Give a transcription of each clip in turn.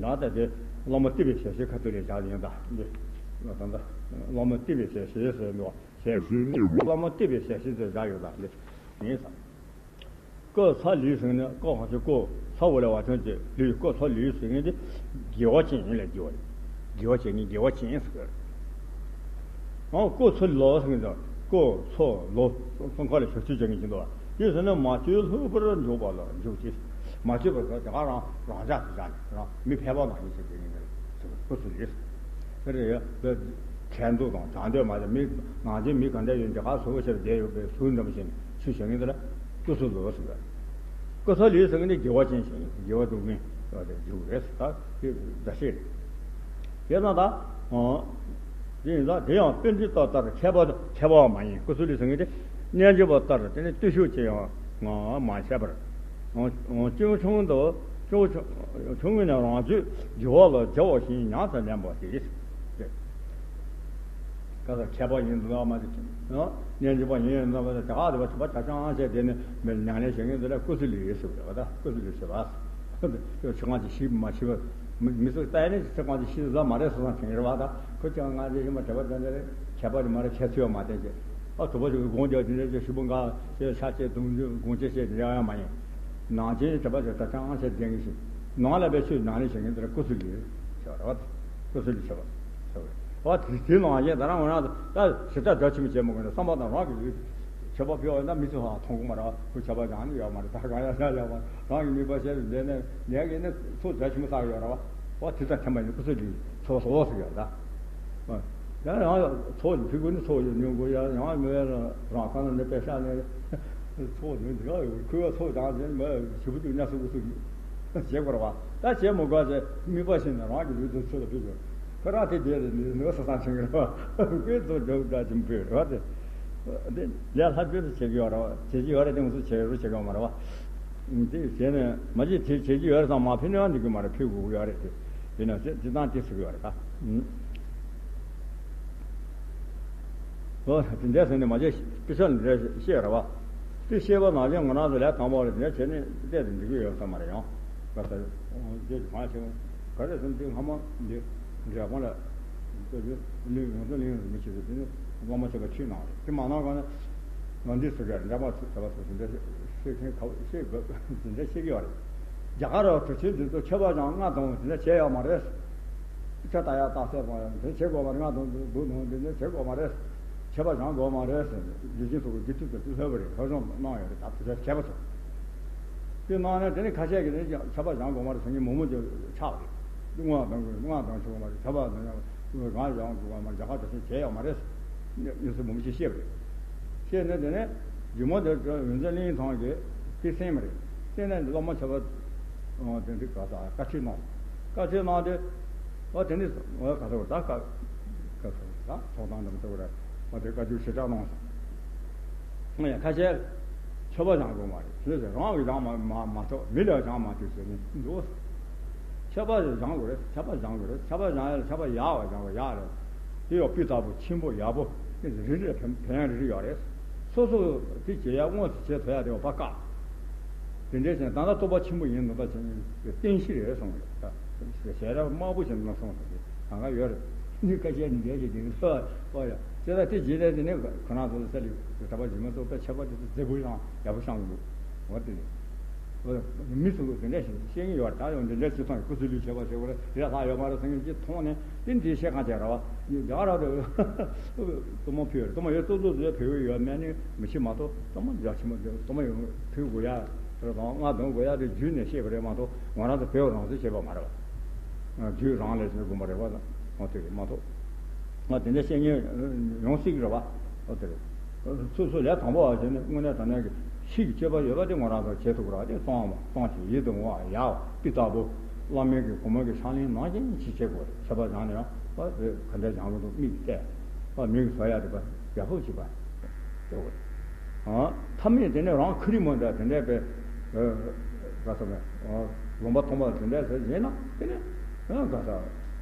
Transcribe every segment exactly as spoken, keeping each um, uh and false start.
ད་ལྟ་དེ་བླ་མ་བསྟི་པའི་ཞལ་ཤེས་ཁ་ཐུག་ལས་བཞག་ཡོད་ད་འདི། ད་ལྟ་བླ་མ་བསྟི་པའི་ཞལ་ཤེས་ཟེར་འདུག་ཞལ་ཤེས་བླ་མ་བསྟི་པའི་ཞལ་ཤེས་ཟེར་བཞག་ཡོད་ད་འདི་ཡིན་ས། ཀོ་ཚ་ལི་ཟེར་ནས་ཀོ་གང་ཞིག་ཀོ་ཚ་འོག་ལས་བ་ཅན་གྱི་ལི་ཀོ་ཚ་ལི་ཟེར་མཁན་དེ་དགེ་བ་ཅན་ཡིན་ལ་དགེ་བ་རེད། དགེ་བ་བྱེད་མཁན་དགེ་བ་ཅན་ཟེར་གི་རེད། ཨང་ཀོ་ཚ་ལོ་ཟེར་མཁན་དེ་ཀོ་ཚ་ལོ་གསུམ་ཀ་ལ་བྱ་སྤྱོད་བྱེད་མཁན་ཅིག་འདུག་བ། དེ་ཟེར་ན་མ་བཅོས་ལྷུག་པར་འཇུག་པ་ལ་འཇུག་ཅེས། མ་བཅོས་པ་ཟེར་དེ་ག་རང་རང་འཇགས་སུ་བཞག་ནས་རང་མི་ཕལ་པ་ནང་བཞིན་བྱེད་མཁན་ཡིན་ལ་ཀོ་ཚ་ལི་ཟེར་གི་རེད། དེ་རེད་ཡ། ཁྲལ་འདུག་དང་དྲང་འདོད་མ་བྱས་མི་ནང་ཆེན་མི་ག་འདྲ་ཡོད་འདི་ག་གཟུགས་ཆེར་བསྡད་ཡོད་པའི་གཟུགས་འདྲ་པོ་ཞིག་ནས་ཆུ་བཞེངས་ཡིན་ལ་ཀོ་ཚ་ལོ་ཟེར་གི་རེད། ཀོ་ཚ་ལི་ཟེར་མཁན་དེ་དགེ་བ་ཅན་ཞིག་ཡིན། དགེ་བ་སྒྲུབ་མཁན་ཡོད་དེ་འཇུག་རེད་ཟེར་ད་དེ་མཛའ་བཤེས་རེད། དེ་ན་ད་དེ་ཡིན་ཙང་དེ་ཡང་པཎྜི་ཏ་ལྟར་མཁས་པ་མཁས་པ་མ་ཡིན། ཀོ་ཚ་ལི་ཟེར་མཁན་དེ་རྣལ་འབྱོར་པ་ལྟར་དེ་ནི་བརྟུལ་ཞུགས་ཅི་ཡང་མ་བྱས་པར། ཅུང་ཆུང་དུ་ཅུང་ཆུང་ངུ་ནས་རང་རྒྱུད་འགྱུར་བ་ལ་བྱ་བ་བཞིན་ཉམས་སུ་ལེན་པ་ཞིག་རེད། ཀ་ས་མཁས་པ་ཡིན་འདུག་མ་རེད། རྣལ་འབྱོར་པ་ཡིན་འདུག་མ་རེད། ད་ག་དེ་བ་ཐུབ་པ་ཆ་ཆང་བྱས་དེ་ནི་མི་ཉམས་ལེན་བྱེད་མཁན་དེ་ལ་ཀོ་ཚ་ལི་ཟེར་བ་རེད་བ། ད་ཀོ་ཚ་ལི་ཟེར་བ། ཁྱོད་ཆུང་ང་ཅིག་ཤི་མ་ཤི་བ། མི་མི་ཚོ་ལྟ་ཡ་ནི་ཆུང་ང་ཅིག་ཤི་ཟ་མ་རེད་བསམ་བསམ་དྲན་གྱི་རེད་བ། ད་ཁོ་ཆུང་ང་ཅིག་ཤི་མ་དྲན་པ་དྲན་དེ་རེད། མཁས་པ་དེ་མ་རེད། ཁྱད་ཚུལ་ཡང་མ་བསྟན་ཅིག་ཨ་དུ་བ་ཅིག་དགོངས་རྒྱག་དེ་འདྲ་ཅིག་ཤི་བོ་འགའ་ཅིག་ཤ་ཅིག་དུང་དུ་དགོངས་ཅིག་བཤད་དེ་ཡང་ཡང་མ་ཡིན། ནང་ཆེན་གྲྭ་པ་ཚོས་ད་ཅང་བཤད་བསྡད་ཀྱི་ཞིག་ནང་ལ་བའི་ཆོས་ནང་ལས་བྱེད་མཁན་དེ་ལ་ཀོ་ཚ་ལི་ཟེར་བ་རེད། ཀོ་ཚ་ལི་ཟེར་བ་ཟེར་བ་རེད། ཨ་དེ་དེ་ནང་བཞིན་ད་རང་ང་རང་ད་ཞེ་དྲག་འདྲ་ཆེན་པོ་བྱེད་མ་དགོས་ན་བསམ་པ་དང་རང་གི་ལུས་ཁྱད་པར་ཕེ་བ་ཡིན་ན་མི་ཚོ་ཧ་མཐོང་གི་མ་རེད། ཁོ་ཁྱད་པར་ཅང་ནི་ཡོད་མ་རེད། ད་གང་ཡང་ཤ་ཡོད་མ་རེད། རང་གི་ནུས་པ་བཤད་ལས་ནས་ལས་ཀྱི་ནི་ཚོ་འདྲ་ཆེན་པོ་བསགས་ཡོད་རེད་བ། ཨ་དེ་ལྟར་ཐེམ་པ་ཡིན་ཀོ་ཚ་ལི་ཚོ་བཟོ་བ་ཟེར་ཡོད་ད། ཡང་ཡང་ཚོགས་ཀྱི་ཕྲུ་གུ་ནི་ཚོགས་ཀྱི་ཉུང་དགོས། ཡང་ཡང་མི་རང་ཁ་ན་ནི་དཔེ་ཤ་ནས་ཚོགས་ནི་འདི་ག་ཡོད་ཁུ་བ་ཚོགས་ཀྱང་ཟེར་མི་ཞི་བུ་དུ་ཉ་སུ་གུ་སུ་བྱེད་དགོས་ར་བ། ད་བྱེད་མི་དགོས་ཟེར་དམིགས་པ་བྱས་ནས་རང་གི་ལུས་དུ་ཆུ་ལ་ཕུལ་དགོས། ཁོ་རང་དེ་དེ་ལ་ནི་ནུས་ས་སང་ཆེན་གི་ར་བ་ཀུན་ཚོགས་འཇོག་འདྲ་ཅིག་ཕུལ་ར་བ་དེ། དེ་ལས་ལྷ་བཅོས་སུ་བྱེད་ཀྱི་ཡོད་ར་བ། བྱེད་ཀྱི་ཡོད་རེད། དེ་ང་ཚོ་བྱེད་རུ་བྱེད་ཀྱི་ཡོད་མ་ར་བ། དེ་བྱས་ནས་མ་བྱེད་དེ་བྱེད་ཀྱི་ཡོད་རེད་དང་མ་ཕུལ་ནས་འགྲིག་གི་མ་རེད། ཕུལ་དགོས་ཀྱི་ཡོད་རེད་དེ། ཡིན་ན་དེ་དེ་དང་དེ་ཟེར་གི་ཡོད་རེད་ད། ཨོ་དེ་འདྲ་ཟེར་ནས་མ་བྱས་དཔེ་ཆ་འདི་འདྲ་བཤད་ར་བ། དེ་བཤད་པ་ནང་བཞིན་ང་རང་ཚོ་ལས་དང་པོ་རེད། དེ་འདྲ་བྱས་ནས་བལྟས་ཏེ་འགྲིག་གི་ཡོད་ས་མ་རེད་ཡང་། ང་ཚོ་རྗེས་སུ་གང་བྱེད་ག་རེ་ཟེར་ན་དེ་སྔ་མ་འདི་འདྲ་པོ་ལ་ལྟོས་གླིང་ཡོངས་འཛིན་གླིང་རིན་པོ་ཆེ་དེ་དེ་ནི་སློབ་མ་བྱས་པ་ཁྲིད་གནང་རེད། དེ་མ་གནང་ག་ནས་ང་འདི་ཚོ་ག་འདྲ་པོ་ཚོ་བྱས་པ་ཚོ་དེ་འདྲ་བཤད་མཁན་ག་བཤད་དགོས་དེ་འདྲ་བཤད་ཀྱི་ཡོད་རེད། རྒྱ་གར་ར་གྲུབ་ཆེན་འདི་ཚོ་མཆོད་པ་བཞེངས་ལྔ་དང་དེ་འདྲ་བྱས་ཡོད་མ་རེད། ཆ་ལྟ་ཡག་རྟགས་གསལ་པོ་ཡང་དེ་བྱེད་དགོས་མ་རེད། ང་དང་དུ་འདུག་ནང་དེ་འདྲ་བྱེད་དགོས་མ་རེད། ཆད་པ་བཞག་དགོས་མ་རེད་ཟེར་ནས་དགེ་ཆེན་ཚོ་གི་དགེ་ཕྲུག་ཚོ་སློབ་པ་རེད། སློབ་སྦྱོང་གནང་ཡོད་རེད། ད་དེ་འདྲ་བྱས་པ་ཚོ་དེ་གནང་ནས་དེ་ནས་ཁ་ཤས་ཀྱིས་དེ་ཆད་པ་བཞག་དགོས་མ་རེད་ཟེར་མཁན་མང་པོ་ཅིག་ཆགས་པ་རེད། དངོས་དང་དངོས་དང་ཆོག་མ་རེད། ཆད་པ་དང་ཡང་གང་ཡང་དགོས་མ་རེད། རྒྱ་གར་དུ་ཕྱིན་བྱས་ཡོད་མ་རེད། ཉུང་སུ་མང་པོ་ཞིག་བཤད་པ་རེད། བཤད་ནས་དེ་ནས་རྒྱུ་མ་དེ་ཡོངས་འཛིན་གླིང་ཐང་གི་དེ་གསན་པ་རེད། གསན་ནས་སློབ་མ་ཆད་པ་དེ་འདྲ་ག་ས་བཀའ་ཁྲིད་གནང་། བཀའ་ཁྲིད་གནང་སྟེ། ཨོ་དེ་ནི་ཨོ་ག་ཚོད་ད་ག་ག་ཚོད་ད་ཚོགས་དང་འདྲ་མི་འདྲ་བ་རེད། ཨོ་དེ་བཀའ་བཀྱོན་ཞེ་དྲག་གནང་སོང་། ཨ་ཡ་ཁ་ཤས་མཆོད་པ་བཞེངས་དགོས་མ་རེད། ཞེས་ཟེར། རང་གིས་བཞེངས་མ་མ་མ་ཆོག་མི་ལ་བཞེངས་མ་ཆོག་ཟེར་ནས་འདུག་མཆོད་པ་བཞེངས་དགོས་རེད། མཆོད་པ་བཞེངས་དགོས་རེད། མཆོད་པ་བཞེངས་ཡ་ལ་མཆོད་པ་ཡག་པ་བཞེངས་དགོས། ཡག་རེད། དེ་ཡང་སྤུས་དག་པོ་ཆེན་པོ་ཡག་པོ་རེ་རེ་ཕན་ཕན་ཡ་རེ་རེ་ཡོད་རེད། སོ་སོ་དེ་བྱེད་ཡ་དངོས་སུ་བྱེད་ཐུབ་ཡ་དེ་ཡང་ཕར་བཀག་དེ་འདྲའི་ཞིག་ད་ལྟ་རྟོགས་པ་ཆེན་པོ་ཡིན་ནོ་ད་ཅིག་རྟེན་གཞི་རེད་གསུངས་རེད། ད་ཞལ་རས་དམར་པོ་ཞིག་ན་གསུངས་ཐུབ་ཀྱི་གང་ག་ཡོད་རེད། ནི་ཁ་ཤས་ནི་འདྲའི་ཞིག་དེ་ནི་ལྷོ་ཨོ་ཡ་ཅེ་ད་དེ་རྗེས་ལས་དེ་ནི་ཁོ་རང་ཚོ་ལ་ས་ལི་གྲྭ་པ་རྗེས་མ་གཏོགས་པའི་ཆད་པ་དེ་ཚོ་མཛེས་པོ་ཡང་ཡག་པོ་བཤམས་འདུག་འོ་དེ་རེད། མི་སུ་དེ་འདྲ་ཞིག་བཤད་ཀྱི་ཡོད་རེད། ད་ཡང་འདི་འདྲ་ཞིག་མཐོང་ཡོད། སྐུ་ཚེ་ལུས་བྱེད་པ་ཞེས་པ་རེད། ལྷག་ཡོད་མ་རེད་ཟེར་མཁན་ཅིག་མཐོང་ནས་དེ་འདི་བཤད་གང་བྱས་ར་བ། རྒྱ་གར་ར་དུ་གཏོར་མ་ཕུལ་ཡོད་རེད། གཏོར་མ་ཡོད་ཏོག་ཏོག་ཏོག་ཕུལ་ཡོད་མེད་ནི་མི་ཤེས་མ་གཏོགས་གཏོར་མ་རྒྱ་ཆེན་པོ་གཏོར་མ་ཡོད་ཕུལ་དགོས་ཡ་རེད་དང་ལྔ་འདོན་དགོས་ཡ་དེ་རྒྱུད་ནས་བཤད་པ་རེད་མ་གཏོགས་ང་རང་ཚོ་བོད་རང་བཙན་བྱས་པ་མ་རེད་བ། རྒྱུད་རང་ལས་བྱུང་དགོས་པ་རེད་བ་དང་འོ་དེ་རེད་མ་གཏོགས། ང་དེ་འདྲ་བཤད་མཁན་ཡོང་སྲིད་ཀྱི་རེད་བ། ཨོ་དེ་རེད། སོ་སོ་ལས་དང་པོ་བ་བྱས་ནས་དངོས་གནས་དྲང་གནས་ཀྱི་ཕྱི་གི་སྤྱོད་པ་ཡོད་པ་དེ་ང་རང་ཚོ་བྱེད་ཐུབ་ཀྱི་རེད་བ། དེ་གསང་བ་གསང་ཞིང་ཡིད་དུ་འོང་བ་ཡག་སྤུས་དག་པོ། བླ་མའི་གི་གོང་མ་གི་ཕྱག་ལེན་ནང་བཞིན་ཅིག་བྱེད་དགོས་རེད། ཆད་པ་བཞག་ནས་ཡང་བ་དེ་ག་འདྲ་བཞག་གི་འདུག་མིག་བལྟས། བ་མིག་བཟོ་ཡ་དེ་བ་ཡག་པོ་བྱེད་པ་ལྟ་དགོས་རེད། ཨ་ཐ་མའི་དེ་ནས་རང་ཁུ་རི་མོ་འདྲ་དེ་འདྲ་པའི་ག་ས་མེད་ལུང་པ་མཐོང་བ་དེ་འདྲ་ཟེར་ཡིན་ན་དེ་ནས་ག་ས་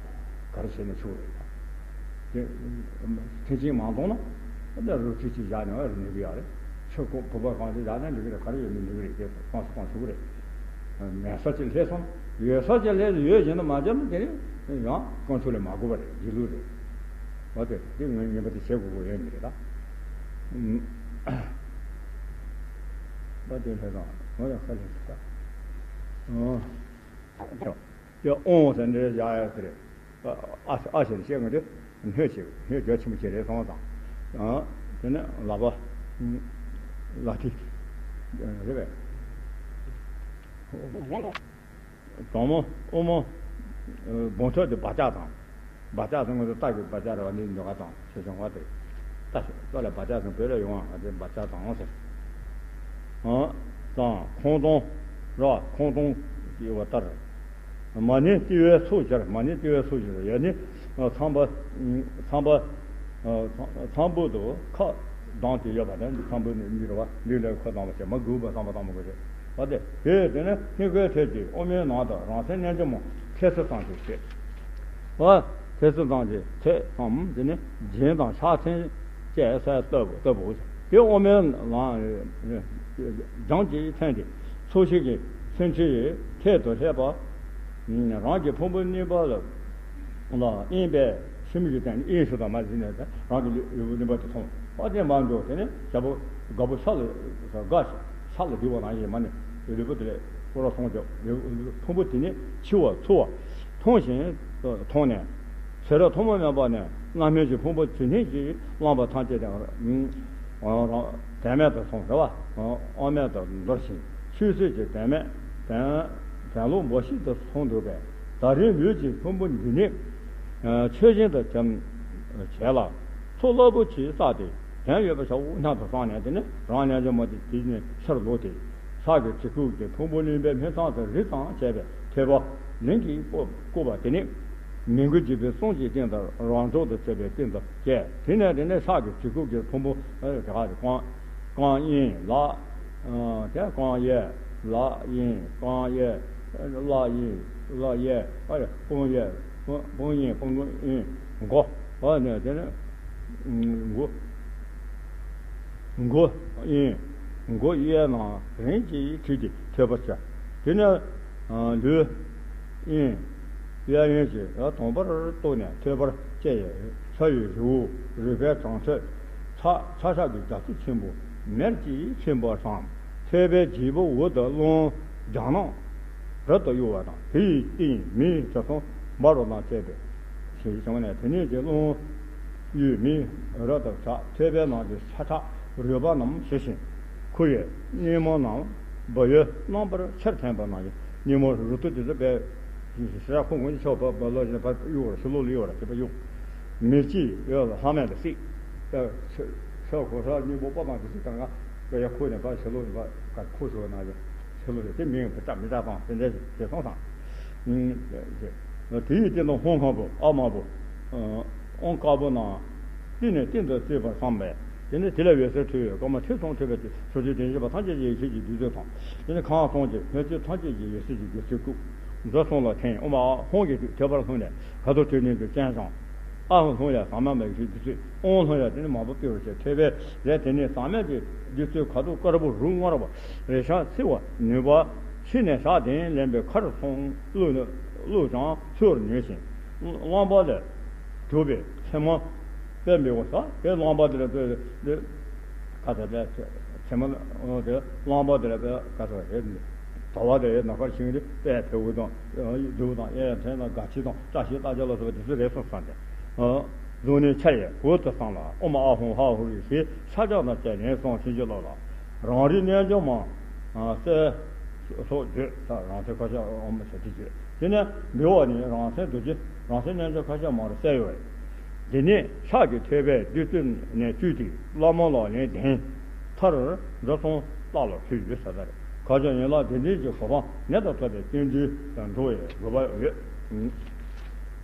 ག་རེ་བྱས་ནས་ཆོག་རེད། དེ་མཐུན་རྐྱེན་མ་འདང་ན་ཨ་ནི་རུ་ཁྲིད་ཅིག་བཞག་ནས་ཨ་རུ་ཉོ་གི་ཡོད་རེད། ཆོས་ཁོག་བུ་པ་གང་ཅིག་བཞག་ན་འགྲིག་གི་རེད། ག་རེ་ཡོད་ནི་ཉོ་གི་རེད། དེ་གཏོང་སུ་གཏོང་ཆོག་གི་རེད། མེད་ས་ཅིག་སླེབས་སོང་། ཡོད་ས་ཅིག་ལས་ཡོད་བཞིན་དུ་མ་བྱས་ན་དེ་ནི་ཡང་དཀོན་མཆོག་ལས་མ་གོ་བ་རེད། སྒྱིད་ལུག་རེད། འོ་དེ་དེ་ངས་ངན་པ་དེ་བྱེད་དགོས་དགོས་ཡོད་མི་རེད་ད། འོ་དེ་ལྷས་དང་འོ་ཡང་ཁ་ལས་ཟེར་ད། ཨོ། ཡ་ཨོང་ཟེར་འདྲ་བཞག་ཡ་དེ་རེད། ཨ་ཨ་ཞེས་བཤད་ངོ་དེ་སྣོད་ཞིག་སྣོད་རྒྱ་ཆེན་པོ་ཞིག་རེད་སོང་ཙང་། དེ་ནས་ལག་པ་ལག་མཐིལ་རེད་པས། གྲང་མོ་དབུ་མོ་སྦོམ་ཐོག་དེ་སྦ་ལྕག་དང་། སྦ་ལྕག་ཟེར་ངོ་དེ་རྟ་གི་སྦ་ལྕག་རེད་བ། འདི་འདི་ག་དང་ཆེ་ཆུང་བ་དེ། རྟ་ཞིག་རྟ་ལ་སྦ་ལྕག་ཟེར་བོད་ལ་ཡོང་བ་དེ་སྦ་ལྕག་དང་ཟེར། ཨ་དང་ཁོང་སྟོང་ར་ཁོང་སྟོང་ཡོད་པ་ལྟར། མ་ཎི་ཏི་བའི་ཚོགས་ཕྱིར། མ་ཎི་ཏི་བའི་ཚོགས་ཕྱིར་ཡ་ནི་ཚངས་པ་ཚངས་པ་ཚངས་བུག་ཏུ་ཁ་གདངས་ཏེ་ཡོད་པ་དང་། འདི་ཚངས་བུག་ནི་འདི་རེད་བ། འདི་ལ་ཁ་གདངས་པ་བྱས་མ་གུས་པ་ཚངས་པ་དང་མ་གུས་བྱས་བ་སྟེ། དེས་དེ་ནི་སྙིང་གའི་ཐད་ཀྱི་དབུ་མའི་ནང་དུ་རང་མཚན་རྣལ་འབྱོར་མ་ཁེ་སི་ཚང་གི་ཞེས། བ། ཁེ་སི་ཚང་གི་ཚད་ཙམ་དེ་ནི་རྒྱན་དང་ཕྱག་མཚན་བཅས་གསལ་བཏབ་བོ་བཏབ་བོ། དེ་དབུ་མའི་ནང་སྦྱང་གི་མཚན་དེ་ཚོགས་ཞིང་གི་མཚན་ཁྲིའི་ཐད་དུ་སླེབས་པ། རང་གི་ཕུང་པོ་གཉིས་པ་ལ་ལ་དབེན་པའི་ཤི་མི་གི་སྟེང་ནས་དབེན་ཞུགས་དང་མ་ཟིན་ནས་རང་གི་ལུས་པོ་གཉིས་པ་དེ་མཐོང་བ་དེ་མ་འགྲོ། དེ་ནས་ཞབས་པོ་དགའ་པོ་ཤ་ལ་དགའ་ཤ་ལ་བསྡུས་པ་ནང་བཞིན་མ་ནས་ལུས་པོ་དེ་ལས་སྐོར་ར་སོང་ཀྱང་ཕུང་པོ་དེ་ནི་འཆི་བ་འཚོ་བ་མཐོང་ཞིང་མཐོང་ནས་ཚེ་རབས་ཐོག་མ་མེད་པ་ནས་རྣམ་སྨིན་གྱི་ཕུང་པོ་ཇི་སྙེད་ཅིག་བླངས་པ་ཐམས་ཅད་དེ་དོན་མེད་དུ་སོང་རེད་བ། དབང་མེད་དུ་འདོར་ཞིང་ཆོས་ཚུལ་གྱི་དོན་མེད་དོན་དོན་ལོག་འབའ་ཞིག་ཏུ་སོང་འདུག་པས། ད་རེས་ལུས་ཀྱི་ཕུང་པོ་འདི་ནི་ཆོས་བཞིན་དུ་བྱམས་བྱས་ལ་ཚོགས་རླབས་པོ་ཆེ་བསགས་ཏེ་དོན་ཡོད་པ་ཞེ་པོ་སྙམ་དུ་བསམས་ནས། དེ་ནས་རང་རྣལ་འབྱོར་མ་དེ་དེ་ནས་ཕྱིར་ལོག་སྟེ། ཕྱག་གི་གྲི་གུག་དེ་ཕུང་པོ་གླིང་པའི་སྨིན་མཚམས་སུ་རི་ཙམ་བྱས་པའི་ཐོད་པ་གླིང་གིས་བརྐོས་པ་དེ་ནི་མི་མགོ་འཇིགས་པའི་གསུང་གི་སྟེང་དུ་རང་གྲོལ་དུ་བྱེད་པའི་སྟེང་དུ་བྱས། དེ་ནས་དེ་ནས་ཕྱག་གི་གྲི་གུག་གི་ཕུང་པོ་དེ་ག་རེ་རྐང་རྐང་གཡས་ལག་དེ་རྐང་གཡས་ལག་གཡས་རྐང་གཡས་ལག་གཡས་ལག་གཡས་ཨ་རེ་དཔུང་གཡས་དཔུང་དཔུང་གཡས་དཔུང་གཡོན་མགོ་ཨ་ནས་དེ་ནས་མགོ། མགོ་གཡོན། མགོ་གཡས་ནང་རིམ་གྱིས་འཁྲུད་དེ་ཐོད་པར་བྱ། དེ་ནས་ལུས་གཡོན། གཡས་གཡོན་གྱིས་དང་པོར་གཏུགས་ནས་ཐོད་པར་བཅས། ཕྱྭ་ཡི་རི་བོ་རུས་པའི་བྲང་ཐོད་ཚ་ཚ་ཤ་གི་རྒྱ་མཚོ་ཆེན་པོ་མེར་གྱིས་ཁེངས་པ་དང་། ཐོད་པའི་ལྗིད་པོ་འོག་ཏུ་རླུང་རྒྱང་ནག་རབ་ཏུ་གཡོ་བ་དང་། དེ་ཡི་སྟེང་མེའི་དྲི་བསུང་འབར་བ་དང་བཅས་པའི་ཞེས་བྱུང་ནས། དེ་ནས་ཀྱི་རླུང་གཡོས་མེ་རབ་ཏུ་གྲགས། ཐོད་པའི་ནང་གི་ཤ་ཁྲག་རུས་པ་རྣམས་ཞི་ཞིང་ཁུ་བའི་སྙིགས་མ་རྣམས་སྦུ་བའི་རྣམ་པར་ཕྱིར་འཐེན་པ་ནང་བཞིན། སྙིགས་མ་རུལ་ཏུ་དེ་ཚོ་པའི་ཤ་ཁུ་ངོ་ཆོག་པ་པ་ལོ་བཞིན་པར་གཡུག་བར་ཕྱི་ལོགས་ལ་གཡུག་བར་བྱེད་པ་གཡུག་མེ་ལྕེ་ཡོད་ལ་ལྷག་མེད་དུ་བསྲེགས། ཤ་ཤ་གོ་ས་སྙིང་པོ་པ་དང་དེ་ཚོ་གང་ག་ཡ་ཁུ་ནས་པ་ཕྱི་ལོགས་ནས་པ་ག་ཁུ་ཞོག་ནང་བཞིན། ཕྱི་ལོགས་ལ་དེ་མིང་བུ་ཅག་མི་ཅག་དང་དེ་འདྲ་ཞིག་བྱེད་སོང་དང་། དེ་ཡི་སྟེང་དུ་ཧཱུྃ་ལྷ་བུ་ཨཱཿ་མ་བུ། ཨོཾ་དཀར་པོ་རྣམས་སྟེང་ནས་སྟེང་དུ་བརྩིགས་པར་བསམ་པས། དེ་ནས་དེ་ལས་འོད་ཟེར་འཕྲོས་པས་སྐར་མ་ཁྲི་སུམ་འཕྲོས་པའི་ཕྱོགས་བཅུའི་དོན་བྱེད་པ་ཐམས་ཅད་ཀྱི་ཡེ་ཤེས་ཀྱི་བདུད་རྩི་དང་། དེ་ནས་ཁམས་གསུམ་གྱི་སྣོད་བཅུད་ཐམས་ཅད་ཀྱི་ཡེ་ཤེས་ཀྱི་བདུད་རྩི་བཀུག་འཛུལ་གསུམ་ལ་ཐིམ། ཨོཾ་ཨཱཿཧཱུྃ་གི་ཐོད་པར་ལྷུང་ནས་ག་དུར་ཁྲོད་སྙིང་གི་སྤྱན་དྲངས། ཨཱཿཧཱུྃ་ལ་ཟག་མེད་མ་ཡེ་ཤེས་བདུད་རྩི། ཨོཾ་ལྷུང་ཡང་དེ་ནས་མང་པོ་སྤེལ་བར་བྱས། ཐོད་པའི་ལས་དེ་ནས་ཟག་མེད་ཀྱི་བདུད་རྩི་ཁ་དོག་དཀར་པོ་རུ་མངར་བ་རེག་བྱར་བསིལ་བ་ནུས་པ་ཕྱི་ནས་ཞགས་ལྡན་ལེན་པའི་ཁར་སོང་བླུགས་ནས་བླུགས་ཀྱང་འཚོལ་བར་ནུས་ཤིང་། རླངས་པ་ལས་གྲུབ་པའི་མཚན་མ་དཔེ་འབེལ་བ་ས་དེ་རླངས་པ་དེ་ལ་དཔེ་དེ་ག་ཚོད་དཔེ་མཚན་མ་དེ་རླངས་པ་དེ་ལ་དཔེ་ག་ཚོད་རེད། དོ་བ་དེ་ནམ་མཁར་ཕྱིན་ཏེ་དཔེ་བེའུ་དང་རྫུ་དང་གཡས་ཐེན་དང་སྒ་ཕྱི་དང་བཀྲ་ཤིས་རྟགས་བརྒྱད་ལ་སོགས་པ་དེ་ཚོ་རེད་གསུངས་སོང་སྟེ། གཟུགས་ནི་ཆ་ཡི་འོད་དུ་བསམ་ལ་ཨོཾ་ཨཱཿཧཱུྃ་ཧཱུྃ་ཧྲཱིཿ་ཞེས་ཕྱག་རྒྱ་དང་བཅས་ལན་གསུམ་བྱིན་གྱིས་རློབས་ལ། རང་རིག་རྣལ་འབྱོར་མ་གསལ་སོགས་བརྗོད། ས་རང་མཚན་ཁ་ཤས་ཨོཾ་ཟེར་ཏེ་བརྗོད། དེ་ནས་འབུལ་བ་ནི་རང་མཚན་རྡོ་རྗེ་རང་མཚན་རྣལ་འབྱོར་ཁ་ཤས་མར་གསལ་ཡོད། འདི་ནི་ཕྱག་གི་ཐོད་པའི་བདུད་རྩི་ནས་བཅུས་ཏེ་བླ་མ་ལ་ལན་ལྡན་མཐར་འཛུལ་གསུམ་བརླག་ལ་ཕུལ་ཡོད་ཟེར་ད་རེད། ཁ་ཅིག་ཡན་ལག་བདུན་ལྡན་གྱི་གོ་འཕང་མྱུར་དུ་ཐོབ་པའི་རྟེན་འབྲེལ་དུ་འགྲོ་བའི་དགོས་པ་ཡོད།